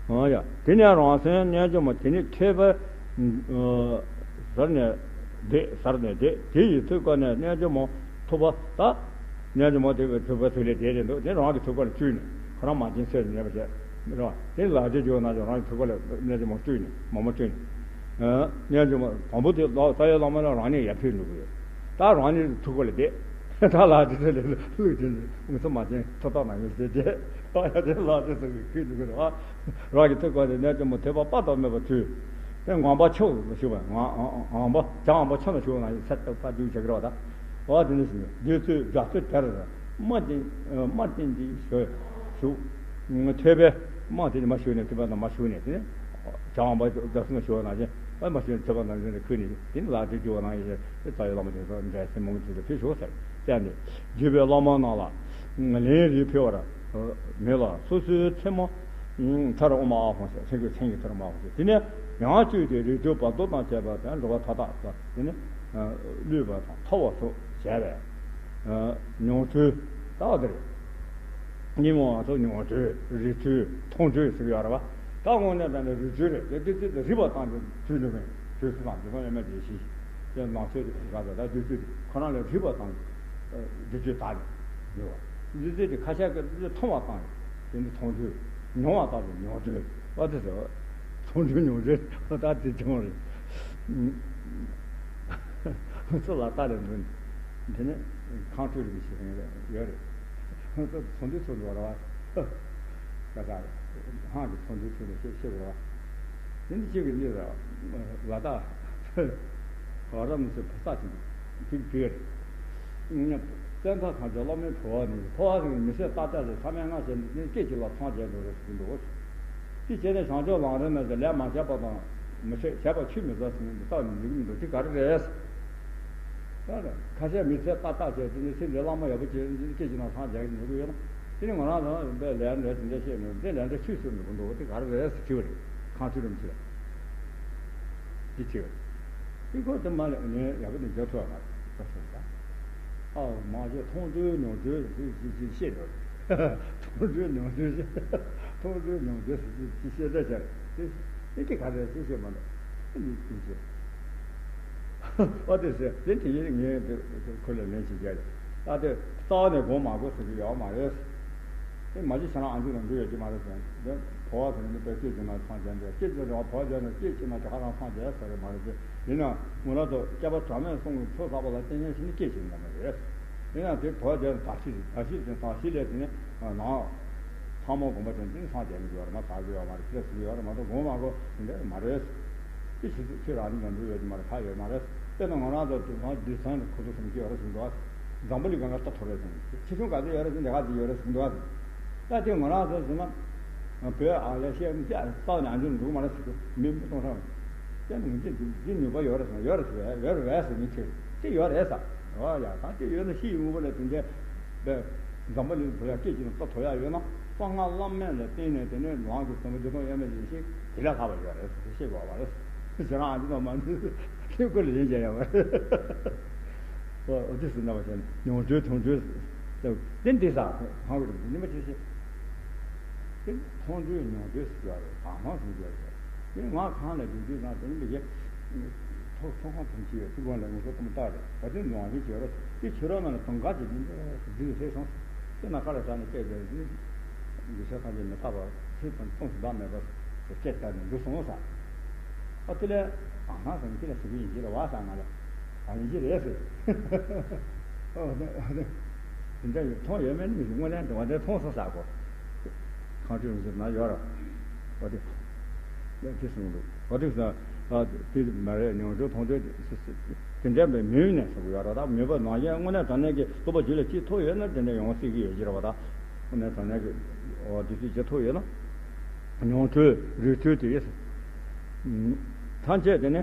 ཨ་ཡ། དེ་ནས་རང་མཚན་རྣལ་འབྱོར་མ་དེ་ནི་ཐོད་པ་ཟུར་ནས་བརྡེག་ཟུར་ནས་བརྡེག་དེ་ཡི་ཐོད་ཀ་ནས་རྣལ་འབྱོར་མ་ཐོད་པ་ད། རྣལ་འབྱོར་མ་དེ་ཐོད་པ་ཟུར་ལས་བརྡེག་རེད་འདུག་དེ་རང་གི་ཐོད་ཀ་ལ་བཅུས་ནས་ཁོ་རང་མ་བྱིན་ཚེ་ཉེས་པ་བྱས་རེད་བ། དེ་ལག་བརྡེག་བརྗོད་ན་ཀྱང་རང་གི་ཐོད་ཀ་ལ་རྣལ་འབྱོར་མ་བཅུས་ནས་མ་མ་བཅུས་ནས། རྣལ་འབྱོར་མ་དང་པོ་དེ་ལག་རྩ་བའི་བླ་མ་ལ་རང་ཉིད་ཡར་ཕུལ་འགྲོ་གི་ཡོད། ད་རང་ཉིད་ཐོད་ཀ་ལ་བརྡེག་ད་ལག་བརྡེག་ཚེ་ལས་བླུགས་བྱིན་ངུ་ཚ་མ་བྱིན་ཐོད་ཐག་ནང་ཡོད་ཟེར་བྱས། ཡ་དེ་ལ་དེ་ཚོ་གི་ཁུལ་འདུག་གི་རེད་བ། རང་གི་ཐུགས་ཀ་ནས་རྣལ་འབྱོར་མ་ཐོས་པ་དཔག་ཏུ་མེད་པ་ཐོས། དེ་ངང་པ་མཆོག་ཏུ་ཞུགས་པ། ངང་ངང་པ་བྱ་ངང་པ་མཆོག་ཏུ་ཞུགས་ན་ཡང་ཚད་དུ་ཕར་འདུག་བྱེད་ཀྱི་རེད་བ་ད། འོ་དེ་ནས་ཞུ་བདུད་རྩི་རྒྱ་མཚོའི་གཏེར་རྨ་བསྟན་རྨ་བསྟན་གྱི་ཞུ་ཞུ། ཐོས་པས་རྨ་བསྟན་གྱི་མ་ཞུགས་ནས་ཐོས་པ་དང་མ་ཞུགས་ནས་དེ་ནས་བྱ་ངང་པ་རྒྱ་མཚོ་ན་ཞུགས་ན་ཅན་ཨ་མ་ཞུགས་ནས་ཐོས་པ་དང་ཞུགས་ནས་ཁུལ་ནས་དེ་ནས་ལ་དེ་རྒྱུ་བ་ནང་ཡིན་ཞེས་རྩ་བའི་བླ་མ་དེ་ཚོ་འབྲས་སེ་མོ་དེ་ཚོ་ཕེབས་ཞུགས་ཟེར་བསྟན་ཏེ། བརྒྱུད་པའི་བླ་མ་རྣམས་ལ་ལན་རེ་ཕུལ་བར་མོས་ལ། སོ་སོའི་མཚན་མ་མཐར་དབུ་མ་ཨ་ཧོང་ཞེས་མཚན་གྱི་མཚན་གྱི་མཐར་དབུ་མ་ཨ་ཧོང་ཞེས། དེ་ནས་ཡང་བཅུད་དེ་རིགས་མཐུན་བར་དོ་དང་བཅས་པ་དང་འགྲོ་བ་མཐའ་དག་ལ་དེ་ནས་བསླུས་པ་དང་ཐོབ་པ་སོགས་བྱས་པས་མྱོང་གྲོལ་ལྟ་བ་དེ་རེད། ཉིན་མོ་བ་ཚོ་མྱོང་གྲོལ་རིགས་མཐུན་མཐོང་གྲོལ་ཟེར་གྱི་ཡོད་རེད་བ། ད་དངོས་གནས་དྲང་གནས་རིགས་མཐུན་རེད་དེ་དེ་དེ་རིག་པ་དང་དུས་ལུགས་མེད་དུས་སུ་དང་དུས་སང་ཡོད་མེད་དེ་ཤེས་ཤེས་ནང་ཆོས་དེ་ག་ཚོད་ད་དུས་ཚོད་དེ་ཁོ་རང་ལ་རིག་པ་དང་། འདི་ཚོའི་དག་ནས་ཡོད་པ། འདི་ཚོའི་དེ་ཁ་ཤས་ཀྱི་འདི་ཚོ་མཐོང་བ་དང་། དེ་འདི་མཐོང་ཚུལ། མྱོང་བ་དང་དུ་མྱོང་ཚུལ། ཨ་དེ་ཚོ། མཐོང་ཚུལ་མྱོང་ཚུལ་ད་དེ་བྱུང་རེད། ཚོ་ལ་ལྟ་རེ་འདུག་དེ་ནས་ཁང་ཁྲོད་རིག་པའི་ཤེས་ཡོན་ཡོད་རེད། ཚོ་འདི་ཚོ་འགྲོ་ར་བ། ད་ད་ཧང་གི་ཚོ་འདི་ཚོ་ནས་ཤེས་ཤེས་ར་བ། དེ་འདི་གཅིག་གི་གཉིས་ལ་ལ་ད། ག་ར་མི་ཚེ་ཕ་ས་ཅིག་ཅིག་བྲིས་རེད། བཙན་ཐབས་གང་བྱས་སློབ་མའི་འཕོ་བ་ནི། འཕོ་བ་ཟེར་ནས་མི་ཚེ་ཏག་ཏག་ལས་ཐ་མལ་ལྔ་བྱས་ནས་སྐད་ཅིག་ལ་འཚང་རྒྱས་འགྲོ་རེད་ཟེར་གྱི་འདུག་དེ་བྱས་ནས་བྱང་ཆུབ་ལམ་རིམ་ལ་ལས་མ་བྱས་པ་དང་མི་བྱེད་བྱས་པ་ཆུད་མི་ཟ་ཟེར་ནས་འདི་ལྟ་ནས་འགྲིག་གི་མི་འདུག་དེ་ག་རེ་རེད། ད་ཁ་ཤས་མི་ཚེ་ཏག་ཏག་བྱས་དེ་ནས་ཚེ་འདི་བླ་མ་ཡག་པོ་བྱས་ནས་སྐད་ཅིག་ལ་འཚང་རྒྱས་ཀྱི་འགྲོ་གི་ཡོད་ན་དེ་ནི་ང་རང་ཚོ་འདི་ལས་འདྲ་དེ་འདྲ་བཤད་ནས་འདི་ལས་འདྲ་ཆུད་ཟོས་མི་དགོས་འདུག་དེ་ག་རེ་རེད་ཟེར་གྱི་རེད། ཁང་ཚུལ་རིམ་གྱིས། འདི་བྱས། དེ་ཁོ་དེ་མ་ལས་ངས་ཡག་པོ་ནས་རྒྱབ་ཐུབ་པ་མ་རེད་ཟེར་ད། ཨ་མ་བྱས་མཐོང་གྲོལ་མྱོང་གྲོལ་ཟེར་ཅིག་ཅིག་བཤད་འགྲོ། མཐོང་གྲོལ་མྱོང་གྲོལ་ཟེར། མཐོང་གྲོལ་མྱོང་གྲོལ་ཟེར་ཅིག་ཅིག་བཤད་ད་བྱས་རེད། དེ་དེ་ག་རེ་ཟེར་ཤེས་མ་འདུག་འདི་འདི་བྱས། ཨ་དེ་ཟེར་དེ་དེ་ཡིན་ངས་དེ་ཁོ་ལ་ལན་ཞིག་རྒྱག་རེད། ཨ་དེ་རྩ་བ་ནས་དགོངས་མ་དགོས་ཟེར་གྱི་ཡོད་མ་རེད། དེ་མ་གཞི་ཁྱེད་རང་ཨ་མཆོག་དང་འགྲིག་ཡོད་ཀྱི་མ་རེད་ཟེར། འདི་བོ་བ་ཟེར་ནི་དཔེ་སྐད་ཅིག་ན་འཚང་རྒྱ་འདྲ་སྐད་ཅིག་རེད་བ། བོ་བ་རྒྱག་ནས་སྐད་ཅིག་ན་དེ་ག་རང་འཚང་རྒྱ་ཟེར་རེད་མ་རེད་དེ། ཡིན་ན་ངོ་ལ་དོ་སྐྱེས་པ་གྲངས་མེད་གསུམ་གྱི་ཚོགས་བསགས་པ་ལ་བརྟེན་ནས་ཕྱིན་ནས་སྐད་ཅིག་ན་མ་རེད། ཡིན་ན་དེ་བོ་བ་རྒྱག་ནས་དག་ཤི་རེད། དག་ཤི་ཟེར་དག་ཤི་ལས་དེ་ནི་ནང་ཕ་མ་དགོངས་པ་ཅན་དེ་ནི་འཚང་རྒྱ་ནི་ཡོད་རེད་མ། དག་གི་ཡོད་མ་རེད། ཁྱེད་ལ་ཟེར་གི་ཡོད་རེད་མ་གཏོགས་དགོངས་མ་དགོས་དེ་འདྲ་མ་རེད། དེ་ཕྱི་ཚུལ་ཁྱེད་རང་ནི་ཡང་འགྲོ་ཡོད་ཀྱི་མ་རེད། ཁ་ཡོད་མ་རེད། དཔེར་ན་ང་རང་ཚོ་དུས་སང་རྡུལ་ཚོན་ཁུ་ཚུར་ཟིན་གྱི་ཡོད་རེད་ཟིན་འདུག་འཛམ་བུ་གླིང་གང་ག་ལྟ་ཐུབ་རེད་ཟིན། ཆེ་ཆུང་ག་ཚོད་ཡོད་རེད་ཟིན་དེ་ག་ཚོད་ཡོད་རེད་ཟིན་འདུག་ད་དེ་ང་རང་ཚོ་ཟིན་ན་བོད་ཨ་ལས་བཤད་མི་བཤད་རྩ་བ་ནས་ཨ་འཇུ་འགྲོ་གི་མ་རེད་ཟེར་གྱི་མི་མི་གཏོང་ས་མེད། དེ་ནི་ངས་འདི་འདི་ནུས་པ་ཡོད་རེད་ཟིན། ཡོད་རེད་ཟིན། ཡོད་རེད་ཟིན་མི་ཁྱེར་དེ་ཡོད་རེད་ཟེར། འོ་ཡ་ད་དེ་ཡོད་ན་ཤི་ཡི་དངོས་པོ་ལས་དེ་འདྲའི་བས་འཛམ་བུ་གླིང་བོད་ལ་སྐད་ཅིག་ལ་ལྟ་ཐུབ་ཡ་ཡོད་ན་གསང་སྔགས་བླ་མེད་ལ་བརྟེན་ནས་དེ་ནས་ནང་གི་བསམ་པ་འདི་ཚོ་ཡོད་མེད་ཅིག་ཤེས་དེ་ལས་ལྷག་པ་ཡོད་རེད་ཟེར་ཤེས་དགོས་པ་རེད། ཁྱེད་རང་ཨ་ཅེ་དང་མ་འདི་ཁྱེད་ཁོ་ལ་ཡིན་ཅན་ཡོད་པ་རེད། ཨོ་ཨོ་དེ་ཟེར་ན་བ་ཞེས་མྱོང་གྲོལ་མཐོང་གྲོལ་ཟེར་དེ་འདི་ས་གང་གི་རེད་ཉི་མ་ཆེ་ཆེ་དེ་མཐོང་གྲོལ་མྱོང་གྲོལ་ཟེར་གྱི་ཡོད་རེད། དང་མང་ཟེར་གྱི་ཡོད་རེད། དེ་ང་ཁང་ལ་སྡོད་དུས་ཙང་དེ་ནི་མི་རྒྱ་ཐོག་ཚོང་ཁང་ཐམས་ཅད་ཡོད་དེ་སྒང་ལ་ངོ་སོ་ཐུམ་བཏགས་རེད། ད་དེ་ནང་བཞིན་བྱས་རོགས་དེ་ཕྱི་རོལ་ནང་ལ་དུང་དཀར་གྱི་འདི་འདི་ལ་ཐེ་སོང་དེ་ན་ཁ་ལ་ས་ནས་བལྟས་བསྡད་དེ་འདི་ཤ་ཐམས་ཅད་མི་རྟག་པ་ཚེ་དང་སྟོང་ཞིག་བདག་མེད་པ་ཟེར་སྐད་བཏགས་ནས་འདུག་སོང་ས། ཨ་དེ་ལས་ཨ་ཧང་ཟེར་ནས་དེ་ལ་ཟེར་གི་ཡིན་གྱི་རེད་བ་ཟེར་ང་ལ། ཨ་ཡིན་གྱི་རེད་ཟེར། ཨོ་དེ་དེ་འདྲ་ཡོད་མཐོང་ཡོད་མེད་ནི་མི་ཤེས། དངོས་གནས་འདི་བ་དེ་མཐོང་སོང་ས་གོ། གང་བྱུང་མི་ཤེས་ན་ཡོད་ར། ཨོ་དེ། ཡང་དེ་གསུངས་འདུག་ཨོ་དེ་ས། ཨ་དེ་མ་རེད། མྱོང་གྲོལ་མཐོང་གྲོལ་དེ་འདྲ་བའི་མུན་ནས་ཟེར་གི་ཡོད་ར། ད་མུན་པ་ནང་བཞིན་དངོས་གནས་དྲང་གནས་ཀྱི་རྟོགས་པ་རྒྱུད་ལ་སྐྱེས་ཐུབ་ཡོད་ན་དེ་འདྲ་ཡོང་སྲིད་ཀྱི་ཡོད་ཀྱི་རེད་བ། ད་དངོས་གནས་དྲང་གནས་ཀྱི་ཨོ་དེ་ཚོ་བྱེད་ཐུབ་ཡོད་ན། མྱོང་གྲོལ་རིགས་མཐུན་དེ། ཐམས་ཅད་དེ་ནི་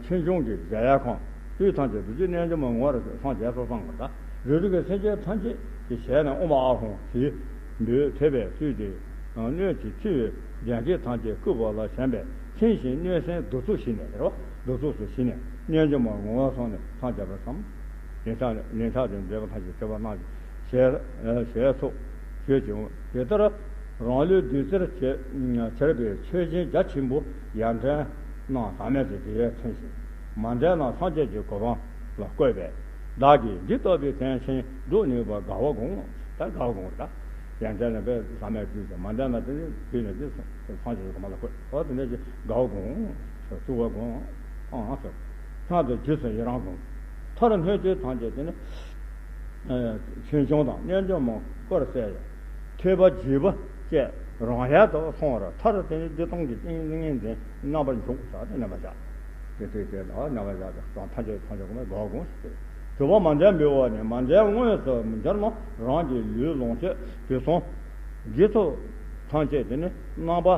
ཆོས་འབྱུང་གི་གཞལ་ཡས་ཁང་། དུས་ཐམས་ཅད་བདུད་རྩི་རྣལ་འབྱོར་མ་ངོ་བོར་སངས་རྒྱས་སོ་གསུངས་པ་དང་། རིགས་དྲུག་གི་སེམས་ཅན་ཐམས་ཅད་ཀྱི་ཞལ་ནས་དབུ་མ་ཨ་ཧོང་ཞེས་འབོད་ཐོས་པས་བཏུད་དེ། སྣོད་ཀྱི་འཆི་བའི་གདོན་བགེགས་ཐམས་ཅད་བསྐུལ་བ་ལ་ཞེན་པས་ཚིམ་ཞིང་གནོད་སེམས་གདུག་རྩུབ་ཞི་ནས་རེད་བ། གདུག་རྩུབ་སུ་ཞི་ནས་རྣལ་འབྱོར་མ་ངོ་བོར་སོང་ནས་སངས་རྒྱས་པར་བསམ། ལན་ཆགས་ལན་ཆགས་དེ་འདོད་པ་ཐམས་ཅད་སྤྱོད་པ་གནང་ཞེས་ཞེས་སོགས་ཞུས་ཀྱང་། དེ་ལྟར་རང་ལུས་བདུད་རྩིར་བྱེར་བྱེར་བའི་མཆོད་སྦྱིན་རྒྱ་ཆེན་པོ་ཡར་འདྲེན་རྣམས་ཟག་མེད་ཀྱི་དེ་ཡས་མཚོན་ཞིང་། མར་འདྲེན་རྣམས་སངས་རྒྱས་ཀྱི་གོ་འཕང་ལ་བཀོད་པས། བདག་གིས་འདི་ལྟ་བུའི་རྟེན་ཆེན་སྒྲུབ་ནུས་པར་དགའ་བ་བསྒོམ། ད་དགའ་བ་བསྒོམ་རེད། ད་ཡར་འདྲེན་ལ་དཔེ་ཟག་མེད་བདུད་ཀྱི་མར་འདྲེན་ལ་དེ་བདུད་ནས་དེ་སངས་རྒྱས་ཀྱི་གོ་འཕང་ལ་བཀོད། འོ་དེ་འདྲ་ཞིག་དགའ་བ་བསྒོམ། སྤྲུལ་པ་བསྒོམ། ཨང་ཟེར། སྔར་དུ་རྗེས་སུ་ཡི་རང་བསྒོམ། མཐར་སྣོད་བཅུད་ཐམས་ཅད་དེ་ནི། ཆོས་འབྱུང་དང་རྣལ་འབྱོར་མ་སྐོར་གསལ་ཡང་། མཆོད་པ་བརྗིད་པ་བཅས་རང་ཡལ་དུ་སོང་བར་མཐར་དེ་ནི་བདེ་སྟོང་གི་ཏིང་ངེ་འཛིན་རྣམ་པར་འཇོག་བྱ་སྟེ་རྣམ་པར་བཞག་དེ་དེ་དེ་ལ་རྣམ་པར་བཞག་སྟེ་ཐམས་ཅད་ཐམས་ཅད་ཀུན་ནས་དགའ་དགོངས་ཞེས་ཏེ། དྲི་བ་མ་འདྲེན་འབུལ་བ་ནི། མ་འདྲེན་དངོས་སུ་འབྱར་ན་རང་གི་ལུས་ལོངས་སྤྱོད་དུས་གསུམ་དགེ་ཚོགས་ཐམས་ཅད་དེ་ནི་རྣམ་པ་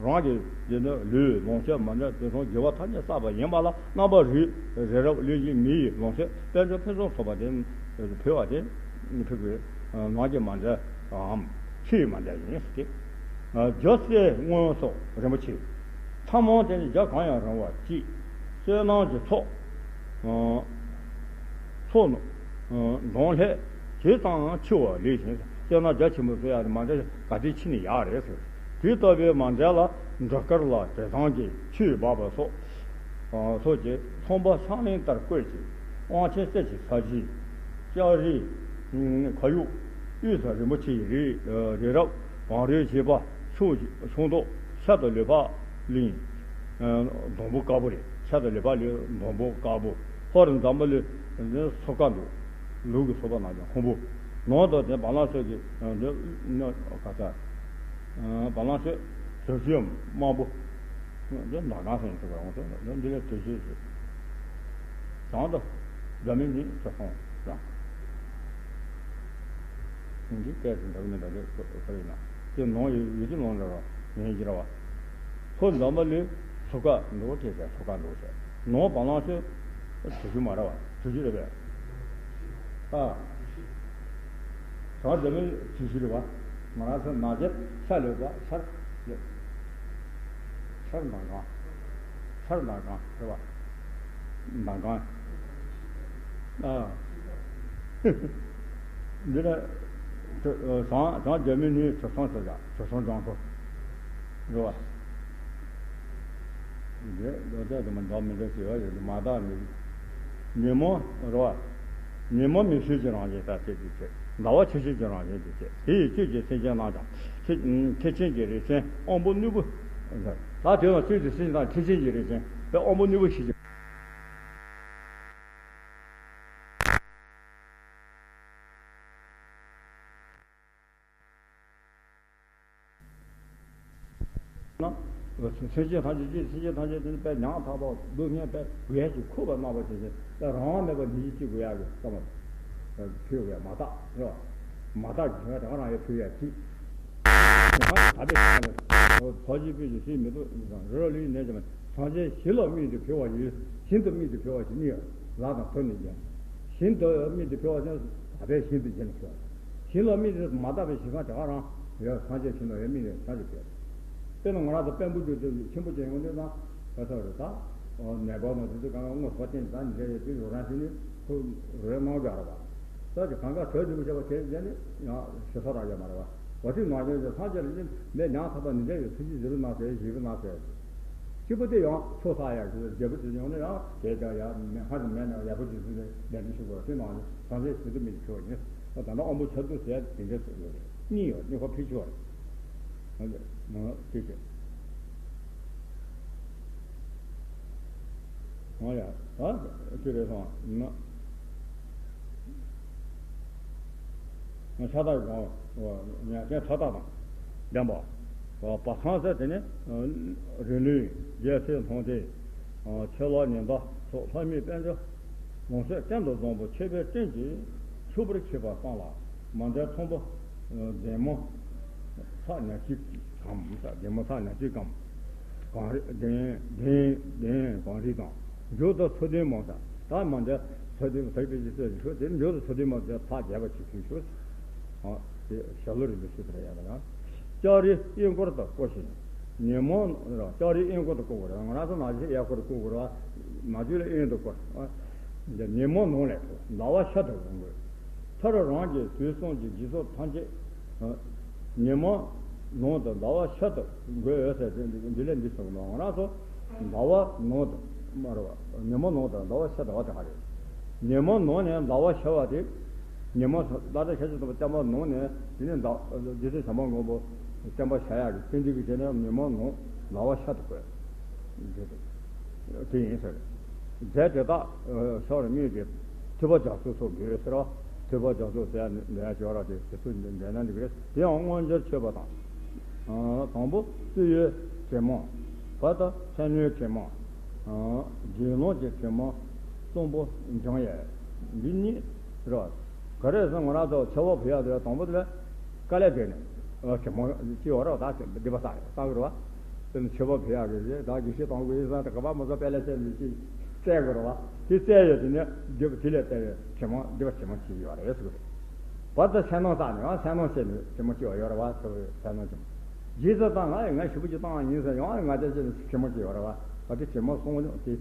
རང་གི་དེ་ནི་ལུས་ལོངས་སྤྱོད་མ་འདྲེན་དུས་གསུམ་དགེ་བ་ཐམས་ཅད་བསགས་པ་ཡིན་པ་ལ་རྣམ་པ་རིགས་རི་རབ་གླིང་བཞི་མི་ཡི་ལོངས་སྤྱོད་དཔལ་འབྱོར་ཕུན་སུམ་ཚོགས་པ་དེ་ཕུལ་བ་དེ་ཕུལ་དགོས། ནང་གི་མ་འདྲེན་པའམ་ཕྱི་ཡི་མ་འདྲེན་ཡིན་ཟེར་ཏེ། རྒྱུ་སྲས་སྔོན་སོགས་རིན་པོ་ཆེ། ཐ་མལ་དེ་ནི་རྒྱ་གང་ཡང་རིང་བ་གཅིག་བསོད་ནམས་ཀྱི་ཚོགས། ཚོགས་ནི། འདོན་ལྷད་ཇི་ཙམ་ཆེ་བ་ལས་བཞིན་བསོད་ནམས་རྒྱ་ཆེན་པོ་བསགས་ཡག་དེ་མ་འདྲེན་ག་དེ་ཆེ་ནས་ཡག་རེད་ཟེར། དེ་ལྟ་བུའི་མ་འདྲེན་ལ་འབྲུ་དཀར་ལ་དྲི་བཟང་གི་ཆུས་སྦགས་པ་སོགས། སོགས་ཀྱི་ཚོང་པ་ཕྱག་ལེན་ལྟར་བཀོད་ཅིང་དབང་ཆེན་གསེར་གྱི་ས་གཞི། ལྕགས་རི། ཁ་ཡོག་དབུས་སུ་རིན་པོ་ཆེའི་རི་རི་རབ་བང་རིམ་བཞི་པ་ཕྱོགས་ཕྱོགས་མདོག་ཤར་དུ་ལུས་འཕགས་གླིང་། སྡོང་པོ་དཀར་པོ་རེད། ཤར་དུ་ལུས་འཕགས་གླིང་སྡོང་པོ་དཀར་པོ། ལྷོ་རུ་འཛམ་བུ་གླིང་སོ་ཀ་འདུག་ལུག་གི་སོ་པ་ནང་བཞིན་ཁུང་བུ། ནང་དུ་དེ་བ་ལང་སྤྱོད་ཀྱི་ག་ས། བ་ལང་སྤྱོད་དུར་ཁྲོད་དམར་པོ། འདི་ཟླ་གང་ཟེར་ནས་ཐུག་པ་རང་ཚོ་འདི་ལས་དུས་ཚོད་ཅིག་གང་དུ་རྒྱ་མི་ནི་ཚོ་སོང་ཙང་། འདི་སྐད་དུ་འདྲ་གི་མི་འདྲ་གི་ཁོ་ཁོ་ཡིན་ན་དེ་ནང་ཡོད་ཡོད་ཀྱི་ནང་འདྲ་བ་ངེས་ཀྱི་ར་བ། ཁོ་འཛམ་བུ་གླིང་སོ་ཀ་འདུག་དེ་ཟེར་སོ་ཀ་འདུག་ཟེར་ནང་བ་ལང་སྤྱོད་དུར་ཁྲོད་མ་ར་བ་དུར་ཁྲོད་རེད་པས། ཨ། བྱང་སྡེ་མོའི་ཇི་ཞིག་རེད་བ། ང་རང་ཚོ་ནང་ཆེན་ཤར་ལུས་པ་ཤར་ལུས། ཤར་མདང་སྒང་། ཤར་མདང་སྒང་རེད་བ། མདང་སྒང་། ཨ། འདི་ལ། བྱང་བྱང་སྡེ་མོའི་ནི་དྲི་བཟང་ཟེར་ཡ་དྲི་བཟང་ལྗང་ཁུ། རེད་བ། འདི་ལོ་ཟླ་དུ་མ་འདྲ་མི་འདྲ་ཞེས་པ་ཡོད་མ་དག་ནི། ཉིན་མོ་རེད་བ། ཉིན་མོ་མིག་ཤེལ་གྱི་རང་བཞིན་ལྟར་ཆེ་དུས་ཆེ། ཟླ་བ་ཆུ་ཤེལ་གྱི་རང་བཞིན་དུ་ཆེ། དེ་ཡི་བཅུད་ཀྱི་སེམས་ཅན་རྣམས་ཀྱང་ཐེག་ཐེག་ཆེན་གྱི་རིགས་ཅན་དབང་པོ་རྣོན་པོ། ད་དེ་ལ་བཅུད་ཀྱི་སེམས་ཅན་དང་ཐེག་ཆེན་གྱི་རིགས་ཅན་དཔེ་དབང་པོ་རྣོན་པོ་ཞིག་གི། ན། སེམས་ཅན་ཐམས་ཅད་ཀྱི་སེམས་ཅན་ཐམས་ཅད་དེ་ནི་དཔེ་ཉག་ཕྲ་བ་སྡུག་བསྔལ་དཔེ་དགོས་ཡ་ཞིག་ཁུག་པ་རྣམ་པ་ཅན་ཅན་དཔེ་རང་དབང་མེད་པ་ཉིད་ཀྱིས་སྐྱེ་དགོས་ཡ་གི་བསམ་པ་ཕུལ་དགོས་ཡ་མ་དག་རེད་བ། མ་དག་གི་དོན་དག་རང་ཡང་ཕུལ་ཡ་ཅིག་ད་ལྟའི་ཕྱོགས་ནས་ཕ་གི་དཔེ་ཞིག་སྲིད་མི་ཐུབ་ཀྱང་རི་རབ་གླིང་ནས་ཀྱང་སངས་རྒྱས་ཞིང་ལ་དམིགས་ཏེ་ཕུལ་བ་ཡིན། ཞིང་དུ་དམིགས་ཏེ་ཕུལ་བ་ཞིག་གཉིས་ལ་དང་དོན་ནི་ཡིན། ཞིང་དུ་དམིགས་ཏེ་ཕུལ་བ་ཅན་ད་ལྟའི་ཞིང་དུ་བྱས་ནས་ཕུལ་བ། ཞིང་ལ་དམིགས་ཏེ་མ་དག་པའི་ཞིང་ཁམས་དེ་ག་རང་ཡང་སངས་རྒྱས་ཞིང་ལ་ཡང་དམིགས་ནས་བྱ་ཞིག་ཕུལ། དཔེར་ན་ང་རང་ཚོ་དཔོན་པོ་རྒྱུད་དེ་ཆེན་པོ་ཅན་ཡོང་དུས་ན་ག་ཚོད་རེད་ད། ནད་པ་ནང་དེ་ཚོ་གང་ག་དངོས་སུ་བསྟན་ད་ནི་རེ་རེ་དེ་ཡོད་རང་བཞིན་ནི་ཁོ་རེ་གནང་རྒྱུ་རེད་པ། ས་ཀྱི་གང་ག་གྲོས་འདི་མོ་བྱས་པ་དེ་རྗེས་ནི་ཡང་ཞེ་ས་རག་ཡོད་མ་རེད་པ། འོ་དེ་ནང་བཞིན་དུ་སངས་རྒྱས་ལ་ནི་མེད་ཉག་ཐག་པ་ནི་འདྲ་ཡོད་ཚུལ་གྱིས་བཞི་རུ་སྣང་ཟེར་བཞི་རུ་སྣང་ཟེར། གཅིག་པུ་དེ་ཡང་ཆོས་བསགས་ཡག་གི་རྒྱལ་པོ་དེ་ཡོང་ནས་ཡང་དེ་ཀྱང་ཡང་མེད་སྔར་གྱི་མེད་ན་ཡག་པོ་ཅིག་བཟོས་ནས་ལས་འབྲས་ཞུ་དགོས་དེ་ནང་ནས་སངས་རྒྱས་ཞིང་དུ་དམིགས་ཏེ་ཕུལ་བ་ཡིན། ད་ལྟ་དབང་པོ་ཆ་ཐུབ་ཟེར་དེ་འདྲ་ཟེར་ཡོད་རེད། གཉིས་ཡོད་གཉིས་ཁོ་ཕལ་ཆེ་བ་རེད། ང་ལ་ཅི་བྱེད། ང་ཡ་ད་ཅི་རེད་སོང་ན། ཤ་སྟག་གི་གང་ཉ་རྐྱེན་ཤ་སྟག་དང་ལྡན་པ། བ་ཚང་ཟེར་དེ་ནི་རིང་ལུས་རྒྱལ་སྲས་མཐོང་ཆེན། ཆེ་ལོ་ཉི་ཟླ་སོགས་ལྷ་མིའི་དཔལ་འབྱོར་ལོངས་སྤྱོད་སྟེང་དུ་བཟང་པོ་མཆོད་པའི་སྤྲིན་གྱིས་འཁྱུག་པར་མཆིས་པ་སོགས་ལ་མ་འདྲ་མཐོན་པོ་ལྡན་མོ་ཚ་ཉག་གཅིག་གམ། ལྡན་མོ་ཚ་ཉག་གཅིག་གམ། གངས་རི་ལྡན་ལྡན་ལྡན་གངས་རི་དང་། མཇུག་ཏུ་མཚོ་ལྡན་མོ་དང་ད་མ་འདྲ་མཚོ་ལྡན་ཟེར་བའི་ཚེ་ཞུ་དེ་མཇུག་ཏུ་མཚོ་ལྡན་མོ་དེ་ཕར་རྒྱས་པ་ཅིག་ཞུ་ཞུ། ཨ་དེ་ཞྭ་ལུ་རིན་པོ་ཆེ་དེ་ལ་ཡ་ལ་ཡ། ལྕགས་རིའི་དབྱིངས་སྐོར་དུ་བསྐོར་ཞིང་། ཉིན་མོ་ལྕགས་རིའི་དབྱིངས་སྐོར་དུ་བསྐོར་དགོས་རེད། ང་རང་ཚོ་ནག་ཆུ་ཡར་སྐོར་དུ་བསྐོར་དགོས་རེད། ནག་ཆུ་ལ་དབྱིངས་དུ་བསྐོར། ཉིན་མོ་ནང་ལས་ཟླ་བ་ཤར་དུ་འོང་དགོས། མཐར་རང་གི་དུས་གསུམ་གྱི་དགེ་ཚོགས་ཐམས་ཅད། ཉིན་མོ་ནང་དུ་ཟླ་བ་ཤར་དུ་འགོད་འོས་ཟེར་ཏེ་འདི་ལས་འདི་གསུངས་ནོ། ང་རང་ཚོ་ཟླ་བ་ནང་དུ་མ་རེད་བ། ཉིན་མོ་ནང་དུ་ཟླ་བ་ཤར་དུ་བ་དེ་ག་རེད། ཉིན་མོ་ནང་ནས་ཟླ་བ་ཤར་བ་དེ། ཉིན་མོ་ལྟ་ལྟ་ཤར་ཆེན་དུ་བསྟན་པ་ནང་ནས་དེ་ནས་ཟླ་རྗེ་བཙུན་བྱམས་པ་མགོན་པོ་བསྟན་པ་ཤར་ཡག་གི་སྤྱི་འདུས་ཀྱི་དེ་ནས་ཉིན་མོ་ནང་ཟླ་བ་ཤར་དུ་བཀོད། དེ་ཡིན་ཟེར། རྫས་དེ་དག་ཤར་བར་དམིགས་ཏེ་ཐོས་པ་རྒྱ་མཚོ་སོགས་དགོས་ཟེར་བ། ཐོས་པ་རྒྱ་མཚོ་ཟེར་ཡ་འདོན་ཡ་ཞིག་ཡོད་ར། དེ་དེ་ཚོ་འདོན་ན་འགྲིག་གི་རེད། དེ་ཡང་མངོན་གྱུར་ཆོས་པ་དང་། དང་པོ་བསྡུས་ཡོད་ཇེ་མང་། བར་དུ་ཕྱག་ནུས་ཇེ་མང་། རྗེས་ལོངས་ཀྱི་ཇེ་མང་། གསུམ་པོ་འབྱུང་ཡས། འདི་གཉིས་རེད་བ། ག་རེ་ཟེར་ན་ང་རང་ཚོ་ཆོས་པ་ཕུལ་ཡ་དེ་དང་པོ་དེ་ལ་དཀའ་ལས་བརྒྱབ་ནས་ཇེ་མང་ཅི་ཡོད་ར། ད་སྡིག་པ་བསགས་བསགས་གི་རེད་བ། དེ་ནི་ཆོས་པ་ཕུལ་ཡག་གི་རེད། ད་དགེ་བཤེས་དང་དགེ་བཤེས་ཚང་དེ་ག་པ་མ་ཟ་པད་ལ་བཤད་ནས་ཅིག་བཙལ་དགོས་རེད་བ། དེ་བཙལ་ཡོད་དེ་ནི་སྡིག་པ་དེ་ལས་བཙལ་བའི་ཇེ་མང་སྡིག་པ་ཇེ་མང་བྱེད་ཀྱི་ཡོད་རེད་ཟེར་གི་རེད། བར་དུ་སེམས་ནང་བསགས་ནས་ཡང་སེམས་ནང་བཤད་ནས་ཇེ་མང་བྱེད་པ་ཡོད་རེད་བ། ཆོས་པའི་སེམས་ནང་ཇེ་མང་། རྗེས་སུ་བཏང་ང་ཡང་ང་ཞེ་པོ་ཅིག་བཏང་བ་ཡིན་ཟེར་ཡང་ང་རྒྱལ་བྱས་ནས་ཇེ་མང་བྱེད་ཡོད་རེད་བ། ད་དེ་ཇེ་མང་སོང་དེ་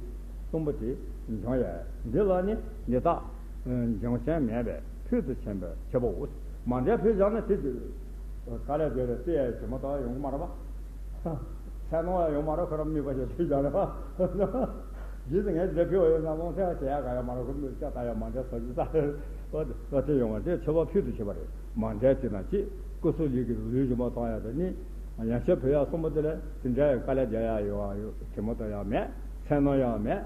གསུམ་པོ་དེ་འབྱུང་ཡས། འདི་ལ་ནི་འདི་དག་འབྱུང་ཞེན་མེད་པས་ཕུལ་དུ་ཕྱིན་པའི་ཆོས་པའོ། མ་འདྲེས་ཕུལ་བཞག་ན་དེ་དཀའ་ལས་བརྒྱབ་ལ་བཙལ་ཡས་ཇེ་མང་ད་ཡོང་གི་མ་རེད་བ། ཚད་ནོར་ཡང་ཡོད་མ་རེད། ཁོ་རང་དམིགས་པ་ཞིག་ཕུལ་བཞག་རེད་བ། རྗེས་སུ་ངས་འདི་ཕུལ་བ་ཡིན་ན་ལོང་སེམས་བྱེད་ཡག་ག་ཡོད་མ་རེད། ཁོ་མི་ལྕགས་ད་ཡོད་མ་འདྲ་ཟ་རྒྱུ་ད་འོ་དེ་ཡོང་བ་དེ་ཆོས་པ་ཕུལ་དུ་ཕྱིན་པ་རེད། མ་འདྲེས་ཅིག་དང་གཅིག་ཀུ་སུ་ལི་གི་ལུས་ཇེ་མང་བཏང་ཡག་དེ་ནི་ཡང་ཆོས་ཕུལ་ཡག་གསུམ་པོ་དེ་ལས་དེ་འདྲ་ཡང་དཀའ་ལས་རྒྱག་ཡག་ཡོད་ཡོད་ཇེ་མང་ད་ཡང་མེད། ཚད་ནོར་ཡང་མེད།